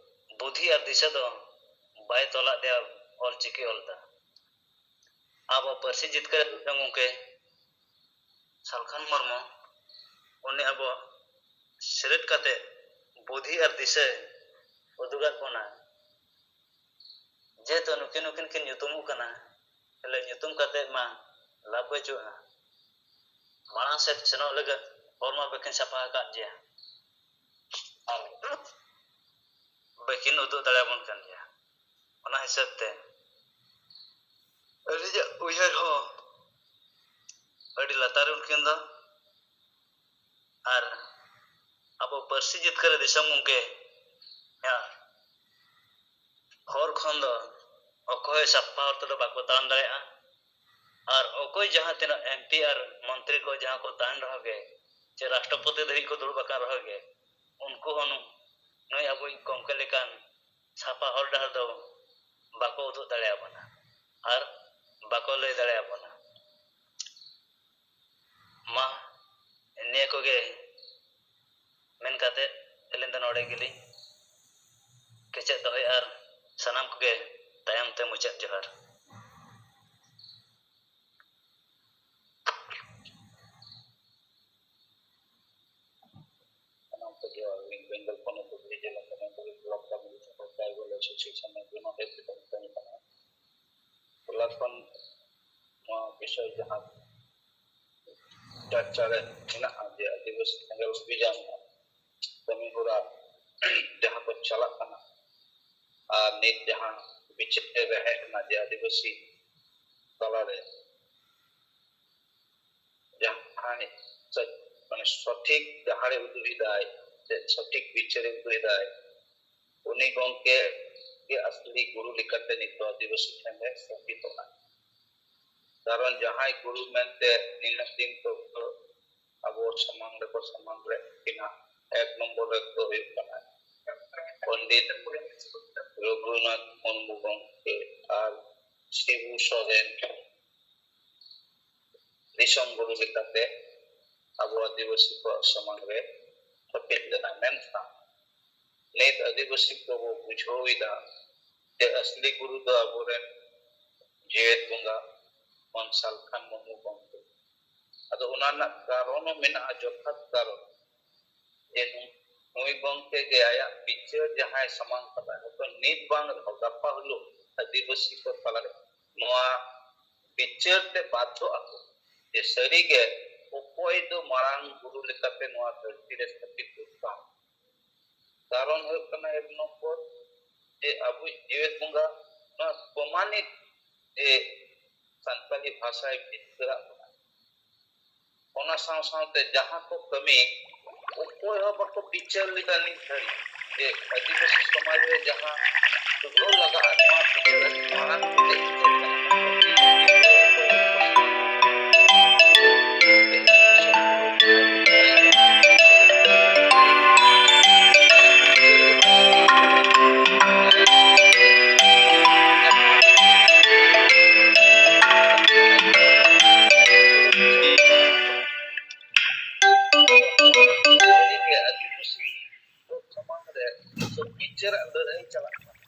ᱵᱩᱫᱷᱤ ᱟᱨ ᱫᱤᱥᱟᱹ ᱫᱚ ᱵᱟᱭ ᱛᱚᱞᱟᱜ ᱛᱟᱭᱟ ᱚᱞ ᱪᱤᱠᱤ ᱚᱞ ᱫᱚ᱾ ᱟᱵᱚ ᱯᱟᱹᱨᱥᱤ ᱡᱤᱛᱠᱟᱹᱨ ᱜᱚᱢᱠᱮ ᱥᱟᱞᱠᱷᱟᱱ ᱢᱩᱨᱢᱩ, ᱩᱱᱤ ᱟᱵᱚ ᱥᱮᱞᱮᱫ ᱠᱟᱛᱮ ᱵᱩᱫᱷᱤ ᱟᱨ ᱫᱤᱥᱟᱹ ᱩᱫᱩᱜᱟᱫ ᱵᱚᱱᱟ᱾ ᱡᱮᱦᱮᱛᱩ ᱱᱩᱠᱤᱱ, ᱱᱩᱠᱤᱱ ᱠᱤᱱ ᱧᱩᱛᱩᱢᱚᱜ ᱠᱟᱱᱟ, ᱛᱟᱦᱞᱮ ᱧᱩᱛᱩᱢ ᱠᱟᱛᱮ ᱢᱟ ᱞᱟᱵᱷ ᱵᱟᱹᱪᱩᱜᱼᱟ᱾ ᱢᱟᱲᱟᱝ ᱥᱮᱫ ᱥᱮᱱᱚᱜ ᱞᱟᱹᱜᱤᱫ ᱦᱚᱨ ᱢᱟ ᱵᱟᱹᱠᱤᱱ ᱥᱟᱯᱷᱟ ᱟᱠᱟᱫ ᱜᱮᱭᱟ᱾ ᱟᱨ ᱵᱟᱹᱠᱤᱱ ᱩᱫᱩᱜ ᱫᱟᱲᱮᱭᱟᱵᱚᱱ ᱠᱟᱱ ᱜᱮᱭᱟ᱾ ᱚᱱᱟ ᱦᱤᱥᱟᱹᱵ ᱛᱮ ᱟᱹᱞᱤᱧᱟᱜ ᱩᱭᱦᱟᱹᱨ ᱦᱚᱸ ᱟᱹᱰᱤ ᱞᱟᱛᱟᱨ ᱨᱮ ᱩᱱᱠᱤᱱ ᱫᱚ᱾ ᱟᱨ ᱟᱵᱚ ᱯᱟᱹᱨᱥᱤ ᱡᱤᱛᱠᱟᱹᱨ ᱫᱤᱥᱚᱢ ᱜᱚᱢᱠᱮ ᱦᱚᱨ ᱠᱷᱚᱱ ᱫᱚ ᱚᱠᱚᱭ ᱥᱟᱯᱷᱟ ᱦᱚᱨ ᱛᱮᱫᱚ ᱵᱟᱠᱚ ᱛᱟᱲᱟᱢ ᱫᱟᱲᱮᱭᱟᱜᱼᱟ᱾ ᱟᱨ ᱚᱠᱚᱭ ᱡᱟᱦᱟᱸ ᱛᱤᱱᱟᱹᱜ ᱮᱢ ᱯᱤ ᱟᱨ ᱢᱚᱱᱛᱨᱤ ᱠᱚ ᱡᱟᱦᱟᱸ ᱠᱚ ᱛᱟᱦᱮᱱ ᱨᱮᱦᱚᱸ ᱜᱮ, ᱪᱮ ᱨᱟᱥᱴᱨᱚᱯᱚᱛᱤ ᱫᱷᱟᱹᱵᱤᱡ ᱠᱚ ᱫᱩᱲᱩᱵ ᱟᱠᱟᱱ ᱨᱮᱦᱚᱸ ᱜᱮ, ᱩᱱᱠᱩ ᱦᱚᱸ ᱱᱩ-, ᱱᱩᱭ ᱟᱵᱚᱭᱤᱡ ᱜᱚᱢᱠᱮ ᱞᱮᱠᱟᱱ ᱥᱟᱯᱷᱟ ᱦᱚᱨ ᱰᱟᱦᱟᱨ ᱫᱚ ᱵᱟᱠᱚ ᱩᱫᱩᱜ ᱫᱟᱲᱮᱭᱟᱵᱚᱱᱟ ᱟᱨ ᱵᱟᱠᱚ ᱞᱟᱹᱭ ᱫᱟᱲᱮᱭᱟᱵᱚᱱᱟ᱾ ᱢᱟ, ᱱᱤᱭᱟᱹ ᱠᱚᱜᱮ ᱢᱮᱱ ᱠᱟᱛᱮ ᱟᱹᱞᱤᱧ ᱫᱚ ᱱᱚᱰᱮ ᱜᱮᱞᱤᱧ ᱠᱮᱪᱮᱫ ᱫᱚᱦᱚᱭᱟ ᱟᱨ ᱥᱟᱱᱟᱢ ᱠᱚᱜᱮ ᱛᱟᱭᱚᱢ ᱛᱮ ᱢᱩᱪᱟᱹᱫ ᱡᱚᱦᱟᱨ᱾ ᱥᱟᱱᱟᱢ ᱠᱚᱜᱮ ᱟᱹᱞᱤᱧ ᱵᱮᱝᱜᱚᱞ ᱯᱚᱱᱚᱛ ᱦᱩᱜᱽᱞᱤ ᱡᱮᱞᱟ ᱠᱷᱚᱱ ᱵᱞᱚᱠ ᱠᱚᱢᱤᱴᱤ ᱛᱷᱚᱠ ᱴᱨᱟᱭᱵᱟᱞ ᱮᱥᱳᱥᱤᱭᱮᱥᱚᱱ ᱵᱤᱥᱚᱭ ᱡᱟᱦᱟᱸ ᱪᱟᱨᱪᱟ ᱨᱮ ᱢᱮᱱᱟᱜᱼᱟ, ᱡᱮ ᱟᱹᱫᱤᱵᱟᱹᱥᱤ ᱥᱮᱸᱜᱮᱞ ᱚᱵᱷᱤᱡᱟᱱ ᱨᱮᱱᱟᱜ ᱠᱟᱹᱢᱤ ᱦᱚᱨᱟ ᱡᱟᱦᱟᱸ ᱠᱚ ᱪᱟᱞᱟᱜ ᱠᱟᱱᱟ ᱟᱨ ᱱᱤᱛ ᱡᱟᱦᱟᱸ ᱵᱤᱪᱟᱹᱨ ᱨᱮ ᱦᱮᱡ ᱮᱱᱟ ᱡᱮ ᱟᱹᱫᱤᱵᱟᱹᱥᱤ ᱛᱟᱞᱟᱨᱮ ᱡᱟᱦᱟᱸᱭ ᱥᱚ-, ᱢᱟᱱᱮ ᱥᱚᱴᱷᱤᱠ ᱰᱟᱦᱟᱨᱮ ᱩᱫᱩᱜ ᱮᱫᱟᱭ, ᱥᱮ ᱥᱚᱴᱷᱤᱠ ᱵᱤᱪᱟᱹᱨᱮ ᱩᱫᱩᱜ ᱮᱫᱟᱭ, ᱩᱱᱤ ᱜᱚᱢᱠᱮ ᱜᱮ ᱟᱥᱞᱤ ᱜᱩᱨᱩ ᱞᱮᱠᱟᱛᱮ ᱱᱤᱛ ᱫᱚ ᱟᱹᱫᱤᱵᱟᱹᱥᱤ ᱴᱷᱮᱱ ᱮ ᱥᱛᱷᱟᱯᱤᱛᱚᱜᱼᱟ᱾ ᱠᱟᱨᱚᱱ ᱡᱟᱦᱟᱸᱭ ᱜᱩᱨᱩ ᱢᱮᱱᱛᱮ ᱱᱤᱱᱟᱹᱜ ᱫᱤᱱ ᱠᱚ ᱟᱵᱚ ᱥᱟᱢᱟᱝ ᱨᱮᱠᱚ ᱥᱟᱢᱟᱝ ᱨᱮ ᱠᱤᱱᱟ, ᱮᱠ ᱱᱚᱢᱵᱚᱨ ᱨᱮᱠᱚ ᱦᱩᱭᱩᱜ ᱠᱟᱱᱟ ᱯᱚᱱᱰᱤᱛ ᱨᱚᱜᱷᱩᱱᱟᱛᱷ ᱢᱩᱨᱢᱩ ᱜᱚᱢᱠᱮ ᱟᱨ ᱥᱤᱵᱩ ᱥᱚᱨᱮᱱ ᱫᱤᱥᱚᱢ ᱜᱩᱨᱩ ᱞᱮᱠᱟᱛᱮ ᱟᱵᱚ ᱟᱹᱫᱤᱵᱟᱹᱥᱤ ᱠᱚᱣᱟᱜ ᱥᱟᱢᱟᱝ ᱨᱮ ᱦᱟᱹᱯᱤᱫ ᱞᱮᱱᱟ᱾ ᱢᱮᱱᱠᱷᱟᱱ ᱱᱤᱛ ᱟᱹᱫᱤᱵᱟᱹᱥᱤ ᱠᱚᱵᱚ ᱵᱩᱡᱷᱟᱹᱣ ᱮᱫᱟ ᱡᱮ ᱟᱥᱞᱤ ᱜᱩᱨᱩ ᱫᱚ ᱟᱵᱚᱨᱮᱱ ᱡᱮᱣᱮᱫ ᱵᱚᱸᱜᱟ ᱢᱟᱨᱥᱟᱞ ᱠᱷᱟᱱ ᱢᱩᱨᱢᱩ ᱜᱚᱢᱠᱮ᱾ ᱟᱫᱚ ᱚᱱᱟ ᱨᱮᱱᱟᱜ ᱠᱟᱨᱚᱱ ᱦᱚᱸ ᱢᱮᱱᱟᱜᱼᱟ, ᱡᱚᱛᱷᱟᱛ ᱠᱟᱨᱚᱱ, ᱡᱮ ᱱᱩ-, ᱱᱩᱭ ᱜᱚᱢᱠᱮ ᱜᱮ ᱟᱭᱟᱜ ᱵᱤᱪᱟᱹᱨ ᱡᱟᱦᱟᱸᱭ ᱥᱟᱢᱟᱝ ᱠᱟᱫᱟ, ᱦᱚᱭᱛᱚ ᱱᱤᱛ ᱵᱟᱝ ᱨᱮᱦᱚᱸ ᱜᱟᱯᱟ ᱦᱤᱞᱳᱜ ᱟᱹᱫᱤᱵᱟᱹᱥᱤ ᱠᱚ ᱛᱟᱞᱟᱨᱮ ᱱᱚᱣᱟ ᱵᱤᱪᱟᱹᱨ ᱛᱮ ᱵᱟᱫᱷᱚᱜ ᱟᱠᱚ ᱡᱮ ᱥᱟᱹᱨᱤᱜᱮ ᱚᱠᱚᱭ ᱫᱚ ᱢᱟᱨᱟᱝ ᱜᱩᱨᱩ ᱞᱮᱠᱟᱛᱮ ᱱᱚᱣᱟ ᱫᱷᱟᱹᱨᱛᱤ ᱨᱮ ᱥᱛᱷᱟᱯᱤᱛ ᱫᱚᱨᱠᱟᱨ᱾ ᱠᱟᱨᱚᱱ ᱦᱩᱭᱩᱜ ᱠᱟᱱᱟ, ᱮᱠ ᱱᱚᱢᱵᱚᱨ, ᱡᱮ ᱟᱵᱚᱭᱤᱡ ᱡᱮᱣᱮᱫ ᱵᱚᱸᱜᱟ ᱱᱚᱣᱟ ᱯᱨᱚᱢᱟᱱᱤᱛ ᱡᱮ ᱥᱟᱱᱛᱟᱞᱤ ᱵᱷᱟᱥᱟᱭ ᱡᱤᱛᱠᱟᱹᱨᱟᱜ ᱵᱚᱱᱟ᱾ ᱚᱱᱟ ᱥᱟᱶ ᱥᱟᱶᱛᱮ ᱡᱟᱦᱟᱸ ᱠᱚ ᱠᱟᱹᱢᱤ ᱚᱠᱚᱭ ᱦᱚᱸ ᱵᱟᱠᱚ ᱵᱤᱪᱟᱹᱨ ᱞᱮᱫᱟ ᱱᱤᱛ ᱫᱷᱟᱹᱨᱤᱡ, ᱡᱮ ᱟᱹᱫᱤᱵᱟᱹᱥᱤ ᱥᱚᱢᱟᱡᱽ ᱨᱮ ᱡᱟᱦᱟᱸ ᱥᱩᱫᱷᱨᱟᱹᱣ ᱞᱟᱜᱟᱜᱼᱟ, ᱱᱚᱣᱟ ᱵᱤᱪᱟᱹᱨ ᱟᱹᱰᱤ ᱢᱟᱨᱟᱝ ᱢᱤᱫᱴᱮᱡ ᱤᱧ ᱪᱮᱫ ᱠᱟᱱᱟ᱾ ᱥᱟᱹᱨᱤᱜᱮ ᱟᱹᱫᱤᱵᱟᱹᱥᱤ ᱥᱟᱢᱟᱝ ᱨᱮ ᱱᱤᱛᱚᱜ ᱵᱤᱪᱟᱹᱨᱟᱜ ᱞᱟᱹᱲᱦᱟᱹᱭ ᱪᱟᱞᱟᱜ ᱠᱟᱱᱟ᱾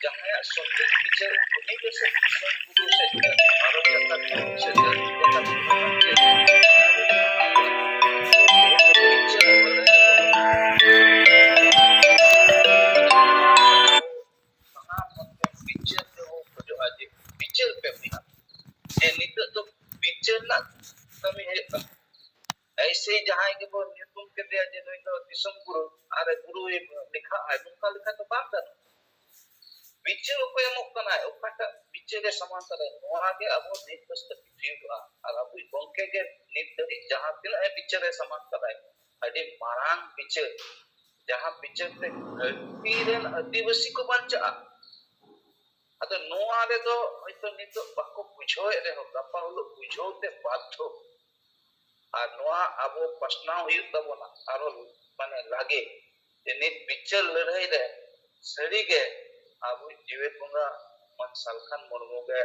ᱡᱟᱦᱟᱸᱭᱟᱜ ᱥᱚᱴᱷᱤᱠ ᱵᱤᱪᱟᱹᱨ ᱩᱱᱤ ᱜᱮ ᱥᱮ ᱫᱤᱥᱚᱢ ᱜᱩᱨᱩ ᱥᱮ ᱵᱷᱟᱨᱚᱛ ᱡᱟᱠᱟᱛ ᱜᱩᱨᱩ ᱥᱮ ᱫᱷᱟᱹᱨᱛᱤ ᱡᱟᱠᱟᱛ ᱜᱩᱨᱩ ᱠᱟᱱ ᱛᱮ ᱵᱤᱪᱟᱹᱨ ᱞᱟᱹᱲᱦᱟᱹᱭ ᱥᱟᱱᱟᱢ ᱦᱚᱲ ᱴᱷᱮᱱ ᱵᱤᱪᱟᱹᱨ ᱛᱮᱵᱚ ᱠᱷᱚᱡᱚᱜᱼᱟ ᱡᱮ ᱵᱤᱪᱟᱹᱨ ᱯᱮ ᱵᱚᱭᱦᱟ᱾ ᱡᱮ ᱱᱤᱛᱚᱜ ᱞᱮᱠᱷᱟᱜᱼᱟ, ᱱᱚᱝᱠᱟ ᱞᱮᱠᱷᱟᱱ ᱫᱚ ᱵᱟᱝ ᱜᱟᱱᱚᱜᱼᱟ᱾ ᱵᱤᱪᱟᱹᱨ ᱚᱠᱚᱭ ᱮᱢᱚᱜ ᱠᱟᱱᱟᱭ, ᱚᱠᱟᱴᱟᱜ ᱵᱤᱪᱟᱹᱨ ᱮ ᱥᱟᱢᱟᱝ ᱠᱟᱫᱟᱭ, ᱱᱚᱣᱟ ᱜᱮ ᱟᱵᱚ ᱱᱤᱛ ᱫᱚ ᱥᱟᱹᱠᱷᱤ ᱦᱩᱭᱩᱜᱼᱟ᱾ ᱟᱨ ᱟᱵᱚᱭᱤᱡ ᱜᱚᱢᱠᱮ ᱜᱮ ᱱᱤᱛ ᱫᱷᱟᱹᱵᱤᱡ ᱡᱟᱦᱟᱸ ᱛᱤᱱᱟᱹᱜ ᱮ ᱵᱤᱪᱟᱹᱨ ᱮ ᱥᱟᱢᱟᱝ ᱠᱟᱫᱟᱭ, ᱟᱹᱰᱤ ᱢᱟᱨᱟᱝ ᱵᱤᱪᱟᱹᱨ, ᱡᱟᱦᱟᱸ ᱵᱤᱪᱟᱹᱨ ᱛᱮ ᱜᱷᱟᱹᱴᱤ ᱨᱮᱱ ᱟᱹᱫᱤᱵᱟᱹᱥᱤ ᱠᱚ ᱵᱟᱧᱪᱟᱜᱼᱟ᱾ ᱟᱫᱚ ᱱᱚᱣᱟ ᱨᱮᱫᱚ ᱦᱚᱭᱛᱚ ᱱᱤᱛᱚᱜ ᱵᱟᱠᱚ ᱵᱩᱡᱷᱟᱹᱣᱮᱫ ᱨᱮᱦᱚᱸ, ᱜᱟᱯᱟ ᱦᱤᱞᱳᱜ ᱵᱩᱡᱷᱟᱹᱣ ᱛᱮ ᱵᱟᱫᱽᱫᱷᱚ᱾ ᱟᱨ ᱱᱚᱣᱟ ᱟᱵᱚ ᱯᱟᱥᱱᱟᱣ ᱦᱩᱭᱩᱜ ᱛᱟᱵᱚᱱᱟ ᱟᱨᱚ, ᱢᱟᱱᱮ, ᱞᱟᱜᱮ, ᱡᱮ ᱱᱤᱛ ᱵᱤᱪᱟᱹᱨ ᱞᱟᱹᱲᱦᱟᱹᱭ ᱨᱮ ᱥᱟᱹᱨᱤᱜᱮ ᱟᱵᱚ ᱡᱤᱣᱤ ᱵᱚᱸᱜᱟ ᱢᱟᱱ ᱥᱟᱞᱠᱷᱟᱱ ᱢᱩᱨᱢᱩ ᱜᱮ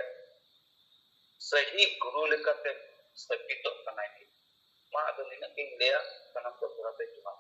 ᱥᱟᱹᱦᱤ ᱜᱩᱨᱩ ᱞᱮᱠᱟᱛᱮ ᱥᱟᱹᱵᱤᱛᱚᱜ ᱠᱟᱱᱟᱭ᱾ ᱢᱟ ᱟᱫᱚ ᱱᱤᱱᱟᱹᱜ ᱜᱤᱧ ᱞᱟᱹᱭᱟ, ᱥᱟᱱᱟᱢ ᱠᱚ ᱫᱚᱦᱲᱟ ᱛᱮ ᱡᱚᱦᱟᱨ᱾